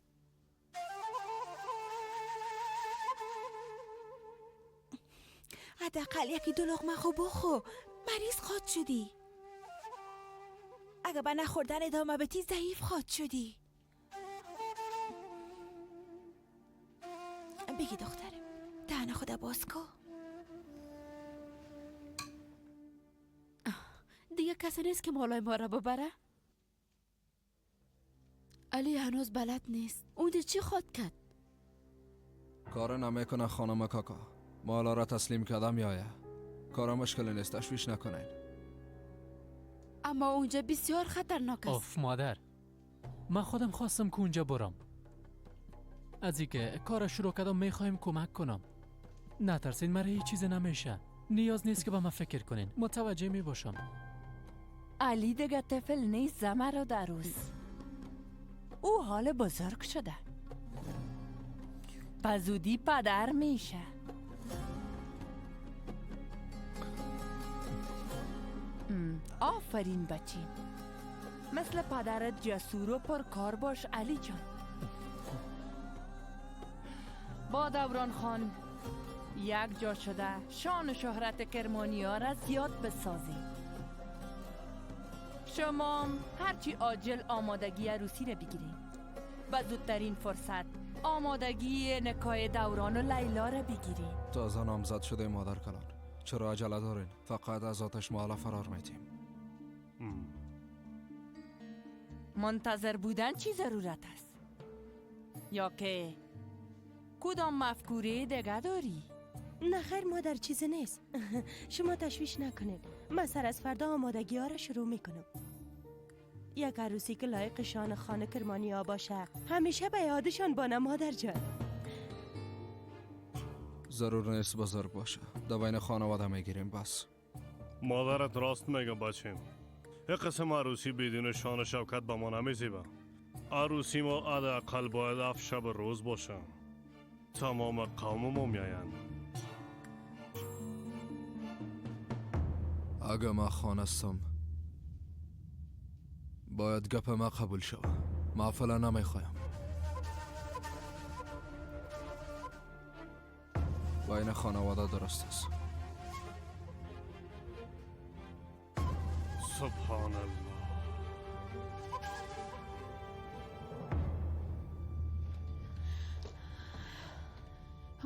حداقل یکی دو لقمه خو بخو، مریض خواد شدی. اگه به نخوردن ادامه بدی ضعیف خواد شدی. بگی دخترم، دهن خدا باز کو.
دیگه کسی نیست که مالای ما را ببره. علی هنوز بلد نیست. اونجا چی خواد کرد؟
کار نمیکنه خانم کاکا. مالا را تسلیم کردم یایا. کار مشکل نیست، تشویش نکنین.
اما اونجا بسیار خطرناک است.
اوف مادر، من خودم خواستم که اونجا برم. از اینکه کار شروع کردم میخوایم کمک کنم. نترسین، مرا هیچ چیز نمیشه. نیاز نیست که به من فکر کنین، متوجه می باشم.
علی دیگه طفل نیست زمر دروس. او حال بزرگ شده، پزودی پدر میشه. آفرین بچین، مثل پدرت جسور و پرکار باش علی جان. با دوران خان یک جا شده شان و شهرت کرمانیا را زیاد بسازیم. شما هرچی عاجل آمادگی عروسی را بگیریم. به زودترین فرصت آمادگی نکاح دوران و لیلا را بگیریم.
تازه نامزد شده مادر کلان، چرا عجله دارین؟ فقط از آتش مالا فرار میتیم.
منتظر بودن چی ضرورت است؟ یا که کدام مفکوره دیگه داری؟
نه خیر مادر، چیزی نیست. شما تشویش نکنید، من سر از فردا آمادگی ها را شروع میکنم. یک عروسی که لایق شان خانه کرمانی ها باشه همیشه به یادشان بانه مادر جان.
ضرور نیست بزرگ باشه، در بین خانواده میگیریم بس.
مادرت راست میگه بچیم. یک قسم عروسی بدون شان و شوکت به ما نمیزیبه. عروسی ما حداقل باید 7 شب روز باشه. تمام قوم ما میآیند.
اگه ما خانستم باید گپ ما قبول شوه. ما فعلا نمیخوایم. بین خانواده درست است.
سبحان الله.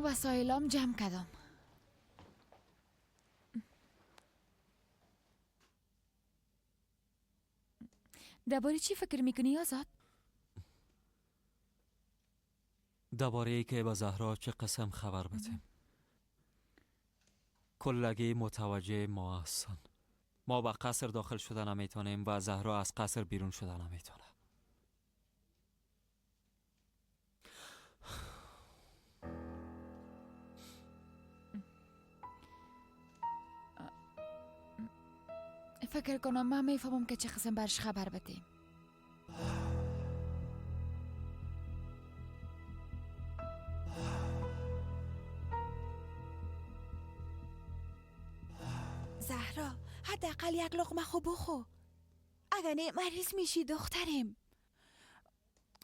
وسایلام جمع کردم. درباره چی فکر میکنی آزاد؟
درباره ای که به زهرا چه قسم خبر بدیم. کلگی متوجه ما هستن. ما به قصر داخل شده نمیتونیم و زهرا از قصر بیرون شده نمیتونه.
فکر کنم من میفهمم که چه قسم برش خبر بدیم.
زهرا حداقل یک لقمه خو بخو، اگه نه مریض میشی دخترم.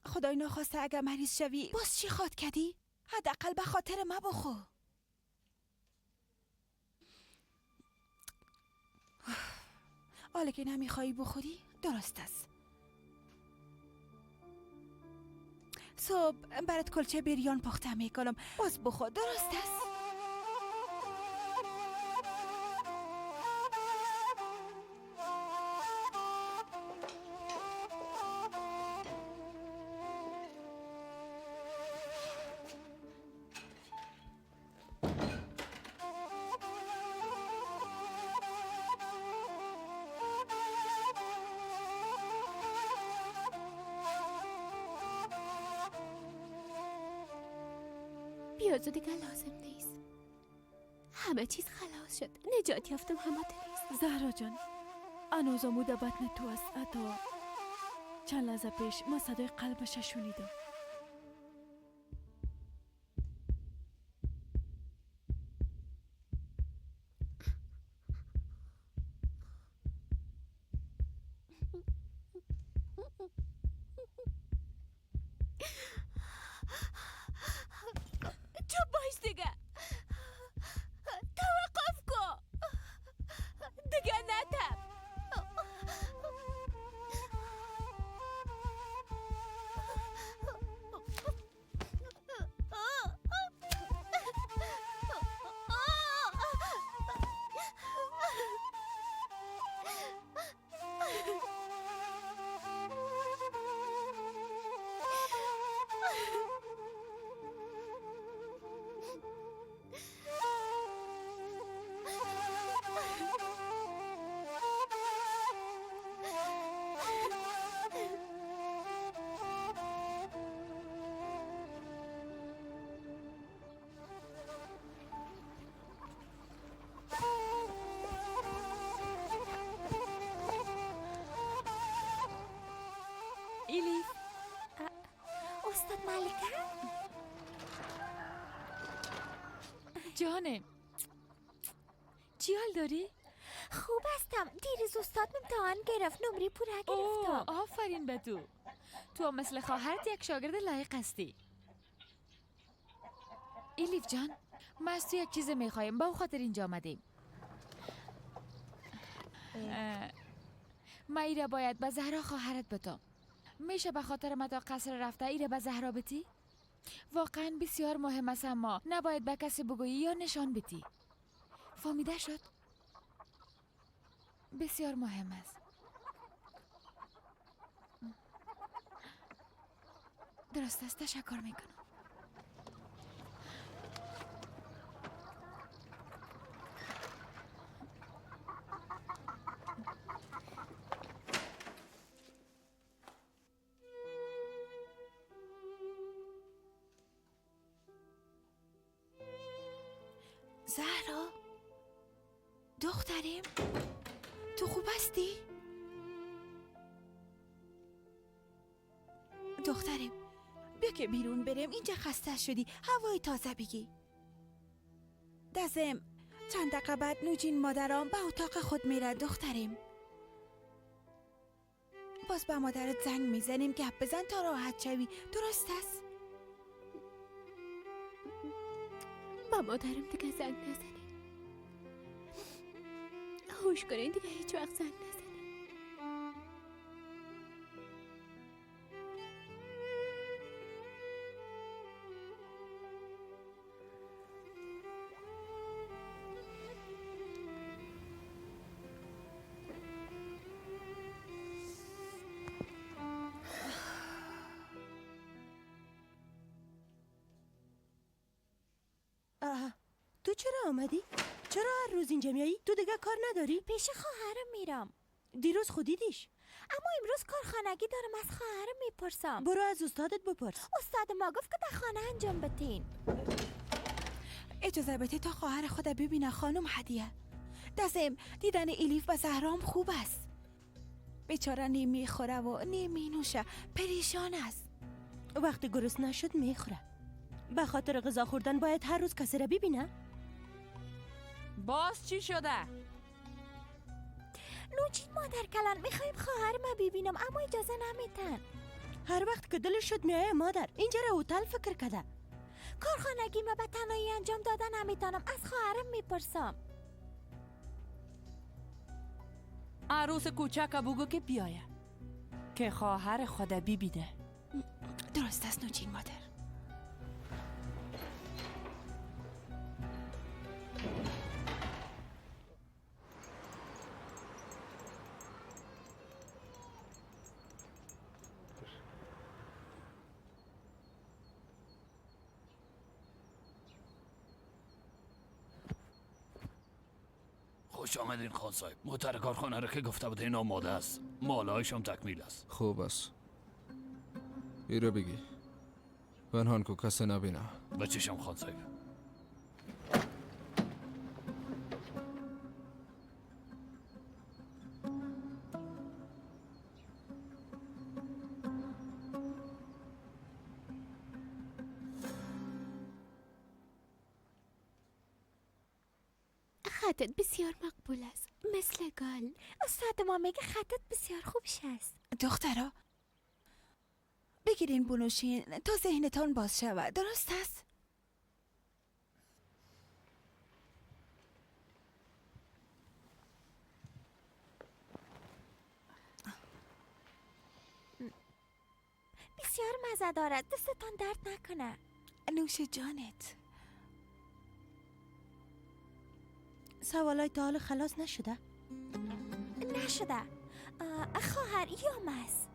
خدای نخواسته اگه مریض شوی باز چی خواد کردی؟ حداقل به خاطر ما بخو. حالا که نمیخوایی بخوری درست است. صبح برات کلچه بریان پخته میکنم، باز بخور. درست است.
پیازو دیگه لازم نیست. همه چیز خلاص شد. نجات یافتم، همه نیست. زهرا جان
هنوز امو در بطن تو است. حتی چند لحظه پیش من صدای قلبش شنیدم.
چوب باش دیگه، توقف کن دیگه، نتب.
ایلیف.
استاد ملکه
جانم، چی حال داری؟
خوب هستم. دیروز استاد امتحان گرفت، نمره پوره گرفتم.
آفرین به تو. تو مثل خواهرت یک شاگرد لایق هستی. ایلیف جان، ما از تو یک چیز میخوایم، با خاطر اینجا آمدیم. ما ایره باید به زهرا خواهرت بتم. میشه به خاطر ما تا قصر رفته ایره به زهرا بتی؟ واقعا بسیار مهم است، اما نباید به کسی بگویی یا نشان بدی. فهمیده شد؟ بسیار مهم است. درست است، تشکر میکنم.
زهرا دختریم، تو خوب هستی؟ دختریم بیا که بیرون بریم، اینجا خسته شدی، هوای تازه بگی. دزم چند دقیقه بعد نوجین مادرام به اتاق خود میره. دختریم باز به مادرت زنگ میزنیم، گپ بزن تا راحت شوی. درست است؟
با مادرم دیگه زنگ نزنید. هوش کنین دیگه، هیچ وقت زنگ نزنید.
تو چرا آمدی؟ چرا هر روز اینجا میایی؟ تو دیگه کار نداری؟
پیش خواهرم میرم.
دیروز خودی دیش.
اما امروز کارخانگی دارم، از خواهرم میپرسم.
برو از استادت بپرس.
استاد ما گفت که در خانه انجام بدین.
اجازه بده تا خواهر خود ببینه خانم هدیه. دزم دیدن ایلیف و زهرام خوب است. بیچاره نمیخوره و نمینوشه، پریشان است.
وقتی گرسنه نشد میخوره. به خاطر غذا خوردن باید هر روز کسی را ببینه.
باز چی شده؟
نوجین مادر کلان، میخوایم خواهر ما ببینم اما اجازه نمیتن.
هر وقت که دلش شد میایه مادر. اینجا را هتل فکر کرده.
کارخانگی ما به تنهایی انجام دادن نمیتونم، از خواهرم میپرسم.
عروس کوچک بگو که بیایه که خواهر خود ببینه.
درست است نوجین مادر.
خوش آمدین خان صاحب. موتر کارخانه را که گفته بودین آماده است. مالهایش هم تکمیل است.
خوب است. ایره بگی پنهان کو کسی نبینه.
به چشم خان صاحب.
خطت بسیار مقبول است، مثل گل.
استاد ما میگه خطت بسیار خوب است.
دخترا بگیرین بنوشین تا ذهنتان باز شود، درست است؟
بسیار مزه دارد، دستتان درد نکنه.
نوش جانت.
سوالای تا حال خلاص نشده؟
نشده خواهر، یام است.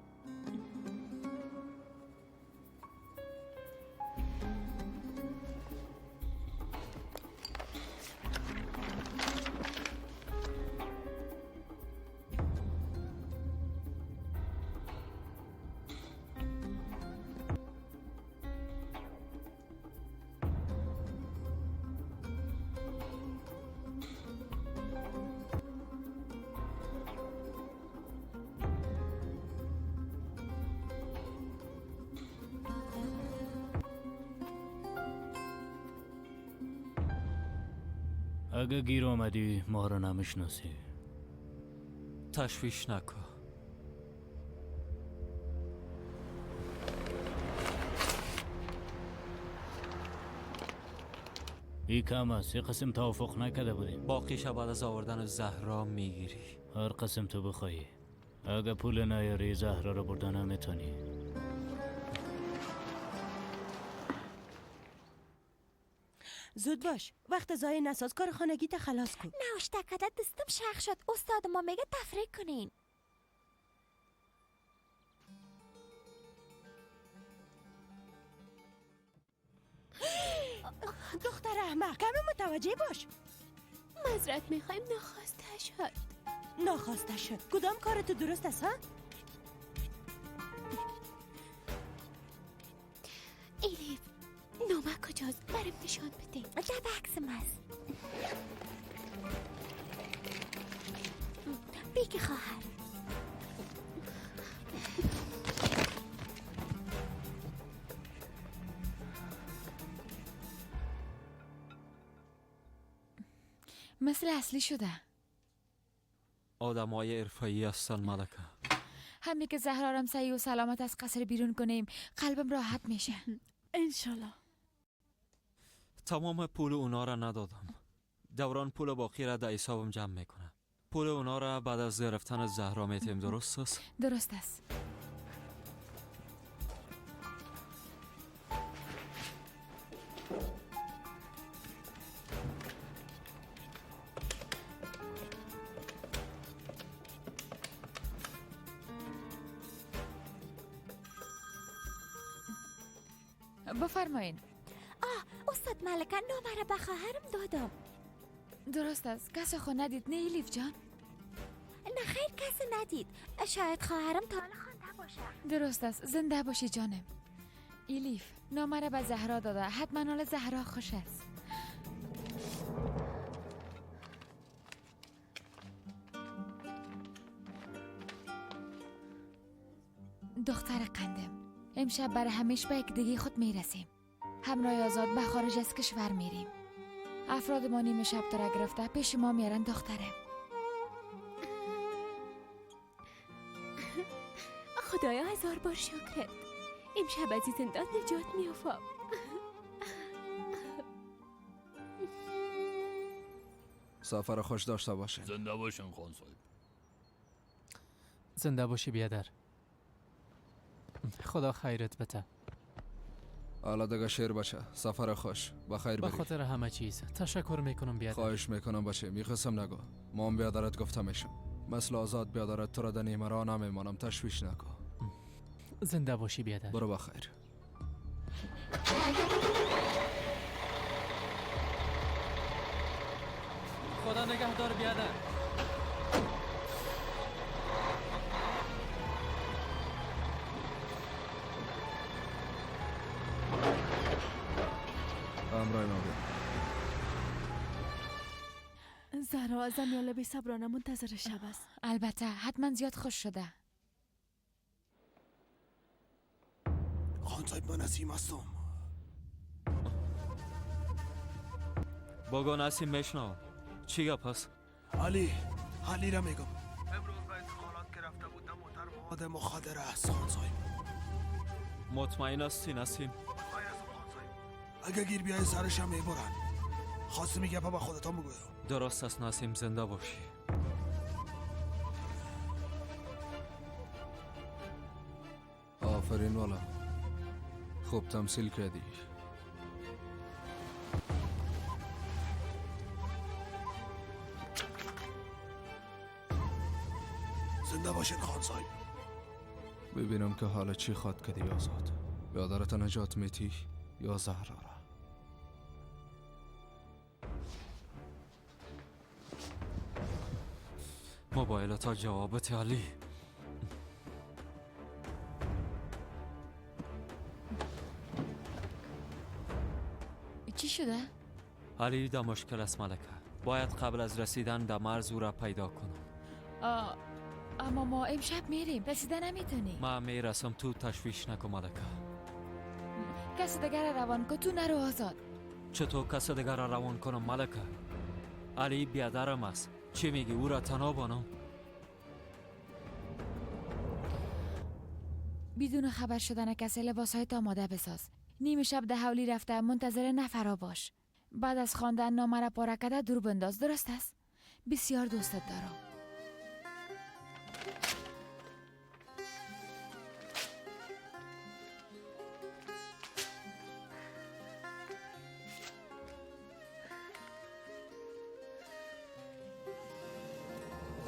اگه گیر آمدی ما رو نمیشناسی.
تشویش نکن.
ای کم است، یه قسم توافق نکرده بودیم.
باقیش بعد از آوردن زهرا میگیری.
هر قسم تو بخوایی. اگه پول نیاری زهرا رو بردن نمیتونی.
زود باش، وقت ضایع نساز، کار خانگی تا خلاص کن.
نوشته کده دستم شخ شد. استاد ما میگه تفریح کنین.
دختر احمق، کمی متوجه باش.
معذرت میخوایم، ناخواسته شد.
ناخواسته شد. کدام کار تو درست است ها؟
ایلیف نامه کجاست؟ برم نشان بده.
لب عکسم است. بیگی خواهر.
مثل اصلی شده.
آدمای حرفه‌ای هستن ملکه.
همین که زهرارم سعی و سلامت از قصر بیرون کنیم قلبم راحت میشه.
انشالله.
تمام پول اونا را ندادم. دوران پول باقی را در حسابم جمع میکنه. پول اونا را بعد از گرفتن زهرا میتیم، درست است؟
درست است. بفرمایین.
استاد ملکه نامه را به خواهرم دادم.
درست است. کسی خو ندید نه ایلیف جان؟
نه خیر، کسی ندید. شاید خواهرم تا حالا خوانده باشه.
درست است، زنده باشی جانم. ایلیف نامه را به زهرا داده، حتما حال زهرا خوش است. دختر قندم، امشب برای همیشه به یکدیگه خود میرسیم. همراه آزاد به خارج از کشور میریم. افراد ما نیمه شب تو را گرفته پیش ما میارن دختره.
خدایا هزار بار شکرت، امشب از این زندان نجات میافم.
سفر خوش داشته باشه.
زنده باشین خان صاحب.
زنده باشی بیادر. خدا خیرت بده.
حالا دیگه شیر بچه، سفر خوش، بخیر بری.
به خاطر همه چیز تشکر میکنم بیادر.
خواهش میکنم بچه، میخواستم نگو. مام بیادرت گفته میشم. مثل آزاد بیادرت تو را در نیمه راه نمیمانم، تشویش نکن.
زنده باشی بیادر.
برو بخیر.
خدا نگهدار بیادر.
همراه ما بیا.
زهرا از امیال بی صبرانه منتظر شب است.
البته حتما زیاد خوش شده.
خان صاحب من نسیم هستم.
بگو نسیم میشنوم. چی گپ است؟
علی را میگم. امروز به انتقالات که رفته بود موتر مواد مخدره است خان صاحب.
مطمئن هستی نسیم؟
مطمئن هستم خان صاحب. اگه گیر بیای سرش هم میبرن. خواستم این گپا به خودتان بگویم.
درست است نسیم، زنده باشی.
آفرین والا، خوب تمثیل کردی.
زنده باشین خان صاحب.
ببینم که حالا چی خواد کردی آزاد. بیادرت نجات میتی یا زهرا را؟
موبایل تا جوابت علی.
چی شده؟
علی در مشکل است ملکه. باید قبل از رسیدن در مرز او را پیدا کنم.
اما ما امشب میریم، رسیدن نمیتونی.
من میرسم، تو تشویش نکن ملکه.
کس دیگر را روان کن، تو نرو آزاد.
چطور کس دیگر را روان کنم ملکه؟ علی بیادرم است. چی میگی؟ او را تنها بانم؟
بدون خبر شدن کسی لباسهایت آماده بساز. نیم شب ده حولی رفته منتظر نفرا باش. بعد از خواندن نامه را پاره کرده دور بنداز. درست است؟ بسیار دوستت دارم.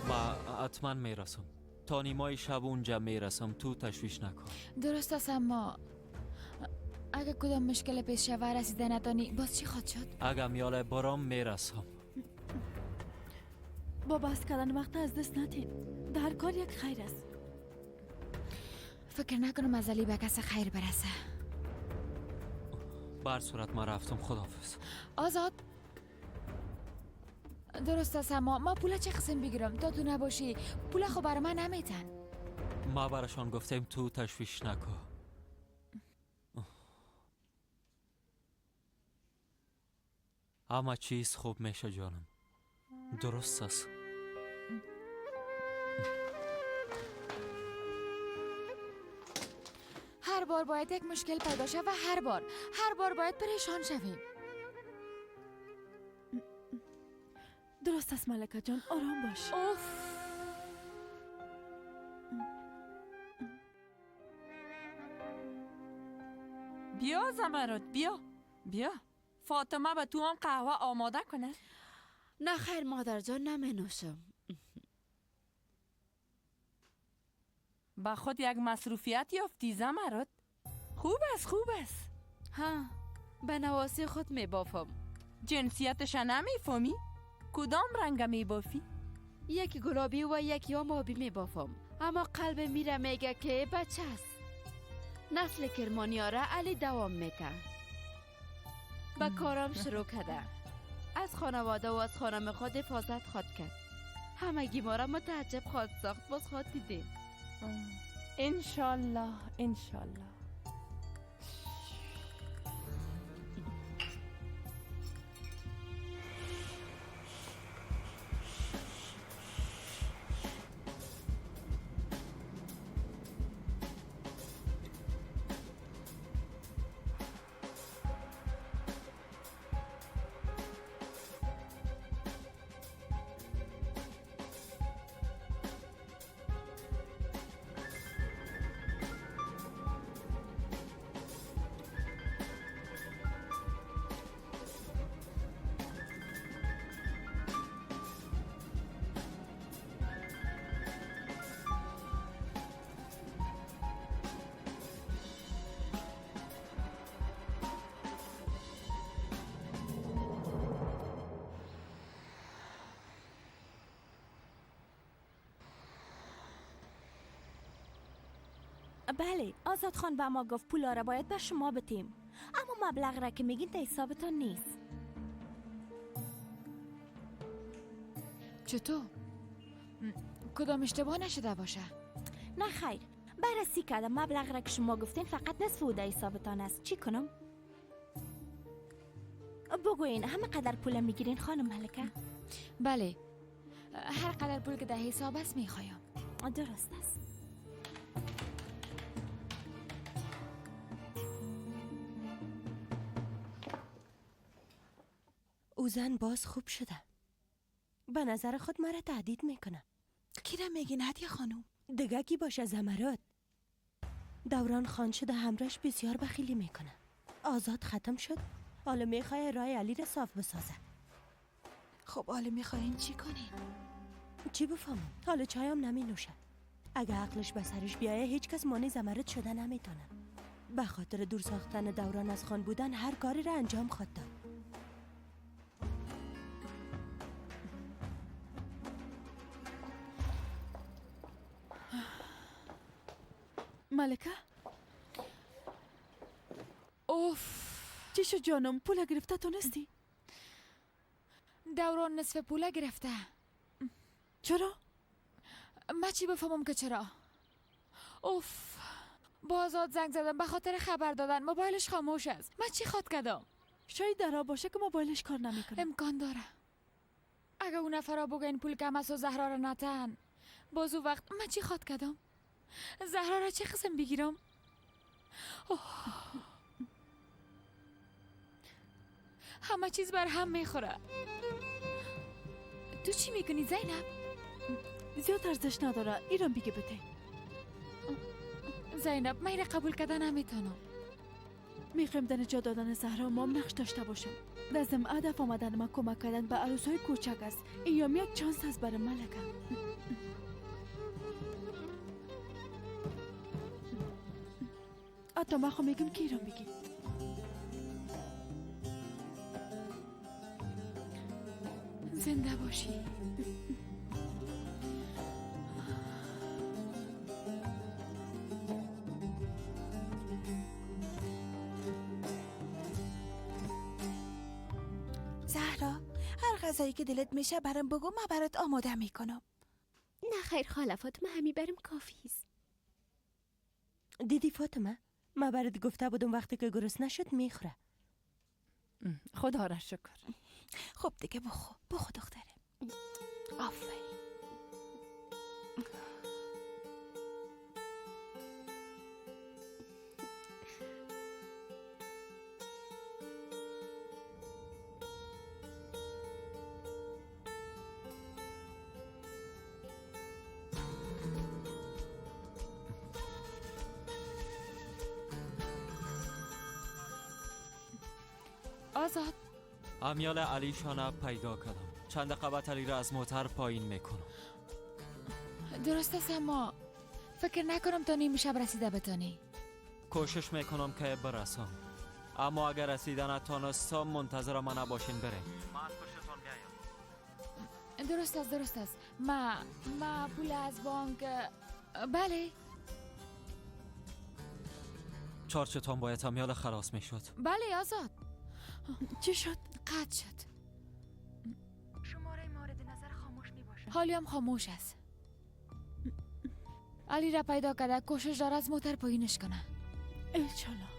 ما حتما میرسم. تا نیمای شب اونجا میرسم، تو تشویش نکن.
درست است، اما اگه کدام مشکل پیش شوه رسیده نتانی باز چی خواهد شد؟
اگه میاله برام میرسم.
با بحث کردن وقت از دست ندین. در کار یک خیر است.
فکر نکنم از علی به کس خیر برسه.
بر صورت ما رفتم، خداحافظ.
آزاد درست است، اما ما پول چه قسم بگیرم تا تو نباشی؟ پول خو بر من نمیتن.
ما براشان گفتیم تو تشویش نکن. همه چیز خوب میشه جانم. درست است.
هر بار باید یک مشکل پیدا شود و هر بار باید پریشان شویم.
درست است ملکه جان، آرام باش.
اوف.
بیا زمرد، بیا بیا. فاطمه به تو هم قهوه آماده کنه.
نه خیر مادر جان، نمی نوشم.
به خود یک مصروفیت یافتی زمرد. خوب است خوب است.
ها، به نواسی خود می بافم.
جنسیتش نمی فهمی؟ کدام رنگ می بافی؟
یکی گلابی و یکی هم آبی می بافم. اما قلب میره میگه که بچه است. نسل کرمانیاره علی دوام میته. به کارم شروع کرده. از خانواده و از خانم خود حفاظت خواد کرد. همگی ما را متعجب خواد ساخت. باز خواد دیدیم.
انشالله انشالله.
بله، آزاد خان به ما گفت پولا را باید به شما بتیم، اما مبلغ را که میگین تا حسابتان نیست.
چطور؟ کدام اشتباه نشده باشه؟
نه خیر، بررسی کردم مبلغ را که شما گفتین فقط نصف او در حسابتان است. چی کنم؟ بگوین همه قدر پول میگیرین خانم ملکه؟
بله، هر قدر پول که در حساب است میخوایم.
درست است.
او زن باز خوب شده. به نظر خود مرا تهدید میکنه.
کی را میگین هدیه خانم؟
دیگه کی باشه؟ زمرد. دوران خان شده، همراهش بسیار بخیلی میکنه. آزاد ختم شد، حالا میخواه رای علی را صاف بسازه.
خب حالا میخواین چی کنین؟
چی بفهمم؟ حالا چایم نمی نوشه. اگه عقلش به سرش بیایه هیچ کس مانع زمرد شده نمیتونه. به خاطر دور ساختن دوران از خان بودن هر کاری را انجام خواهد داد.
ملکه؟
اوف،
چی شد جانم؟ پول گرفته تونستی؟
دوران نصف پول گرفته.
چرا؟
من چی بفهمم که چرا؟ اوف، بازاد زنگ زدم به خاطر خبر دادن، موبایلش خاموش است. من چی خواد کردم؟
شاید درا باشه که موبایلش کار نمیکنه.
امکان داره. اگه اون نفرا بگن پول کم است و زهرا را نتن، باز او وقت من چی خواد کردم؟ زهرا را چه قسم بگیرم؟ اوه. همه چیز بر هم میخوره. تو چی میکنی زینب؟
زیاد ارزش نداره، ایران بگه بده.
زینب من قبول کردن نمیتونم.
میخوایم در نجات دادن زهرا مام نقش داشته باشم. لازم هدف آمدن ما کمک کردن به عروس‌های کوچک است. این یک چانس است برای ملکه. حتی من خو میگم که ایران بگی.
زنده باشی.
زهرا، هر غذایی که دلت میشه برام بگو، من برات آماده میکنم.
نه خیر خاله فاطمه، همی برم کافی است.
دیدی فاطمه، من برات گفته بودم وقتی که گرسنه نشد میخوره.
خدا را شکر.
خب دیگه بخو بخو دختره. آفرین.
آزاد،
امیال علیشان پیدا کردم. چند دقیقه علی را از موتر پایین میکنم.
درست است، اما فکر نکنم تا نیم شب رسیده بتانی.
کوشش میکنم که برسم، اما اگر رسیده نتانستم منتظر من نباشین، بریم. من از پشتتان میایم.
درست است درست است. ما پول از بانک. بله.
چارچتان باید امیال خلاص میشد.
بله آزاد.
چی شد؟
قطع شد.
شماره مورد نظر خاموش می باشد.
حالی هم خاموش است. علی را پیدا کرده، کوشش داره از موتر پایینش کنه.
انشالله.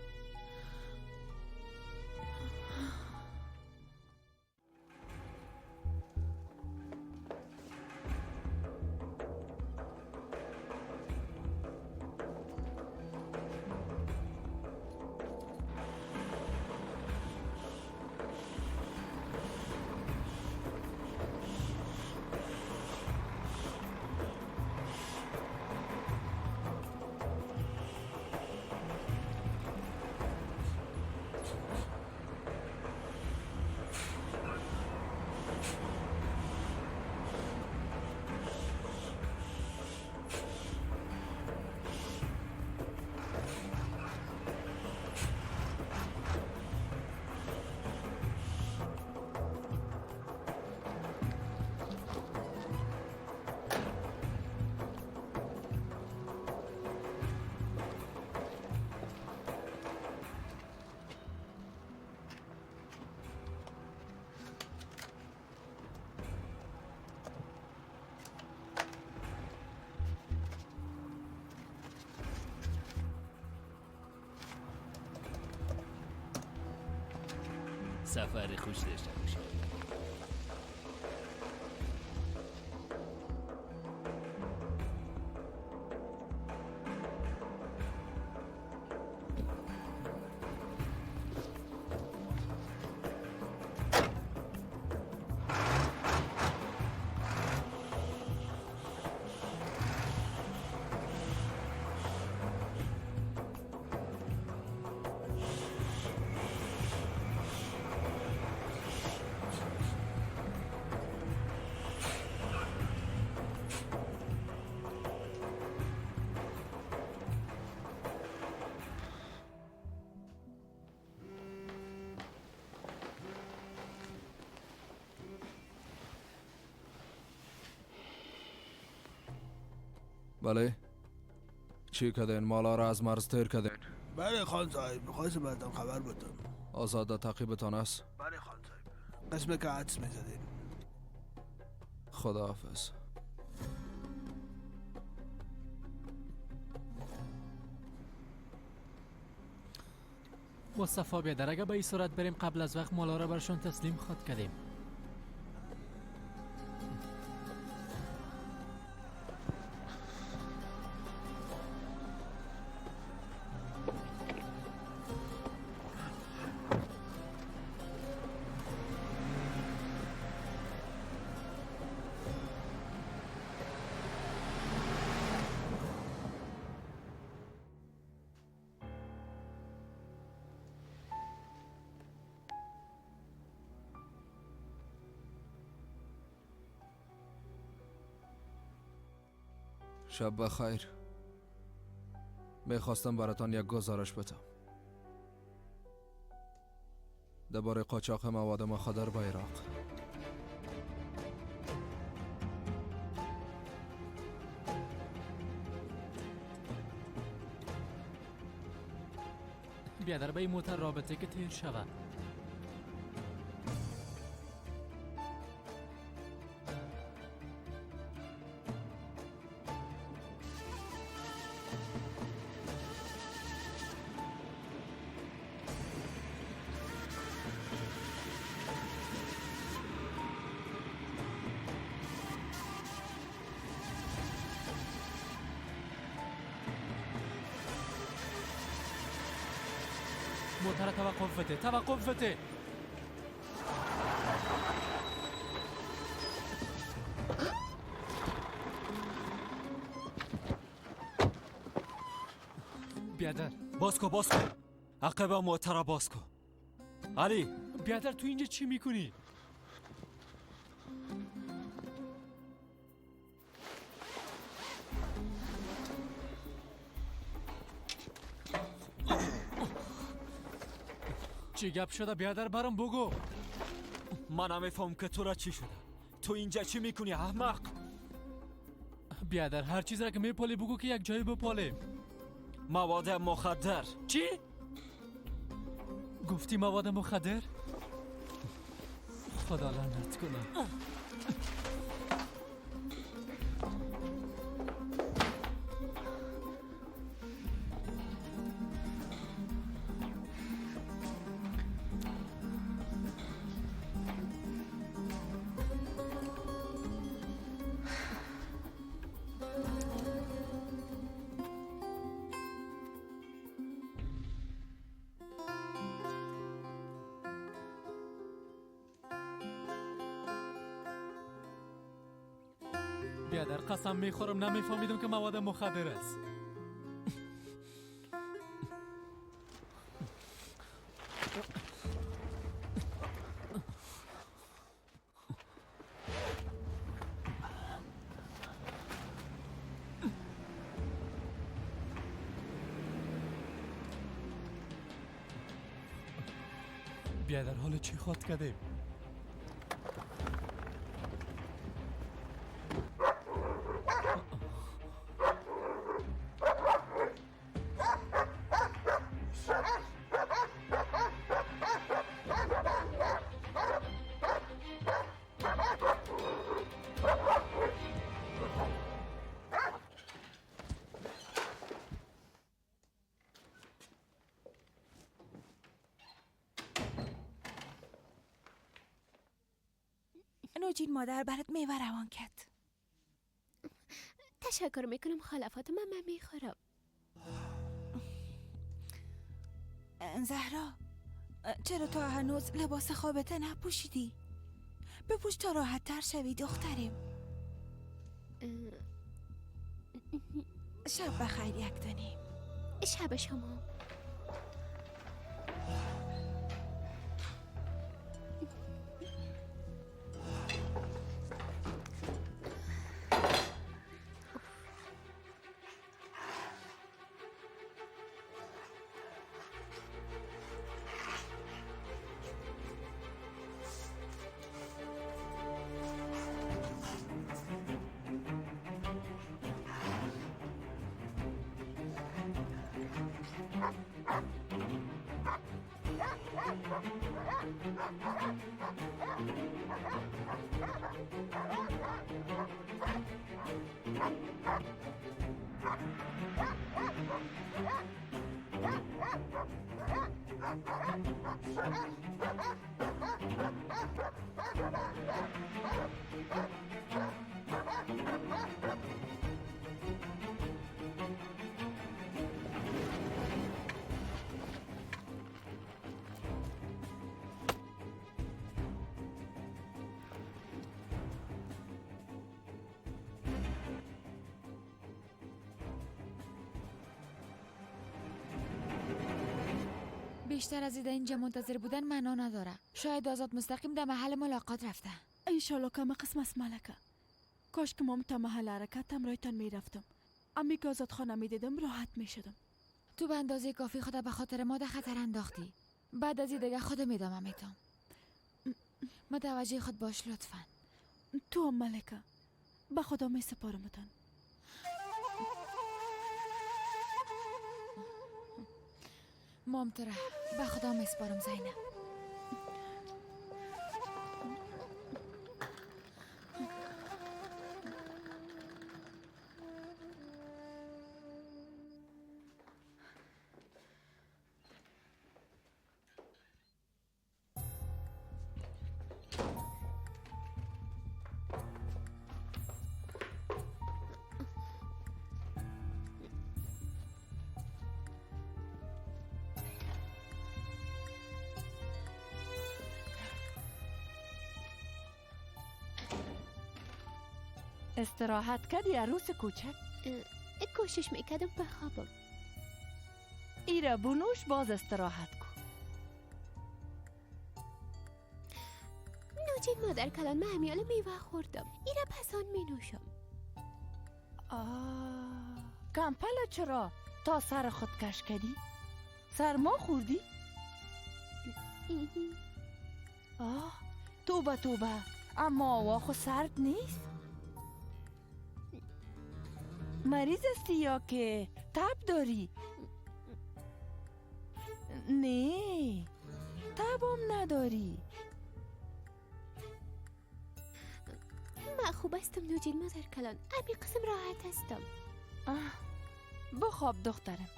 سفر خوش داشته باشید.
بله، چی کردین؟ مالا را از مرز تیر کردین؟
بله خان صاحب، میخواستم براتون خبر بدم.
آزاده تعقیبتان است؟
بله خان صاحب، قسمه که عدس میزدین.
خداحافظ.
مصطفی بیادر، اگه به این صورت بریم قبل از وقت مالا را برشان تسلیم خواد کردیم.
شب بخیر. میخواستم براتان یک گزارش بدم درباره قاچاق مواد مخدر به عراق.
بیادر، به این موتر رابطه که تیر شود. موتر توقف بده، توقف بده. بیادر
باز کو، باز کو، عقب موتر باز کو. علی
بیادر، تو اینجا چی میکنی؟ چی گپ شده بیادر؟ برام بگو.
من نمیفهم که تو را چی شده. تو اینجا چی میکنی احمق؟
بیادر، هر چیز را که میپالی بگو که یک جایی بپالیم.
مواد مخدر.
چی؟ گفتی مواد مخدر؟ خدا لعنت کنه. بیادر، قسم میخورم نمیفهمیدم که مواد مخدر است. بیادر، حال چی خود کردیم؟
نوجین مادر برات میوه روان کرد.
تشکر میکنم خاله فاطمه، من میخورم.
زهرا چرا تا هنوز لباس خوابت نپوشیدی؟ بپوش تا راحت تر شوی دختریم. شب بخیر یک دانیم.
شب شما.
بیشتر از اینجا منتظر بودن معنا نداره. شاید آزاد مستقیم در محل ملاقات رفته.
انشالله که قسم است ملکه. کاش که مام تا محل حرکت همراهتان میرفتم. امی که آزاد خانه میدیدم راحت میشدم.
تو به اندازه کافی خود به خاطر ما در خطر انداختی. بعد از این دیگه خودم ادامه میدم. متوجه خود باش لطفا.
تو هم ملکه، به خدا می سپارمتان.
مام تو را به خدا می سپارم زینب.
استراحت کردی عروس کوچک؟
کوشش میکردم بخوابم.
ایره بونوش باز استراحت کن.
نوجین مادر کلان، من همیال میوه خوردم. ایره پسان می نوشم.
آه کمپلا چرا تا سر خود کش کردی؟ سرما خوردی؟ آه توبه توبه، اما آوا خو سرد نیست. مریض هستی یا که تب داری؟ نه تبم نداری.
من خوب هستم نوجین مادر کلان، امی قسم راحت هستم.
بخواب دخترم.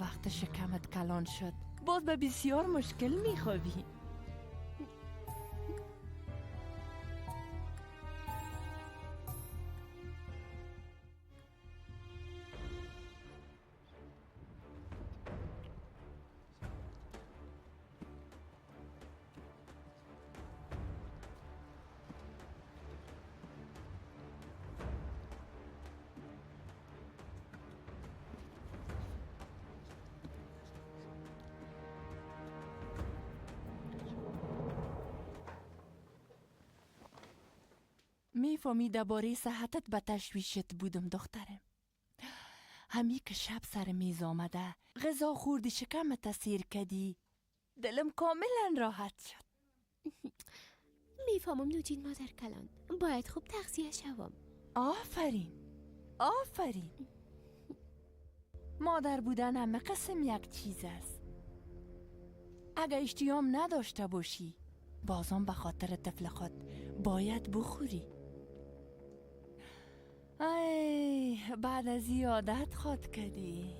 وقت شکمت کلان شد باز به بسیار مشکل میخوابی. میفهمی درباره صحتت به تشویشت بودم دخترم. همی که شب سر میز آمده غذا خوردی شکمت سیر کردی، دلم کاملا راحت شد.
میفهمم نوجین مادر کلان، باید خوب تغذیه شوم.
آفرین آفرین. مادر بودن همه قسم یک چیز است. اگه اشتیام نداشته باشی بازم به خاطر طفل خود باید بخوری. ای بعد از عادت خواد کردی.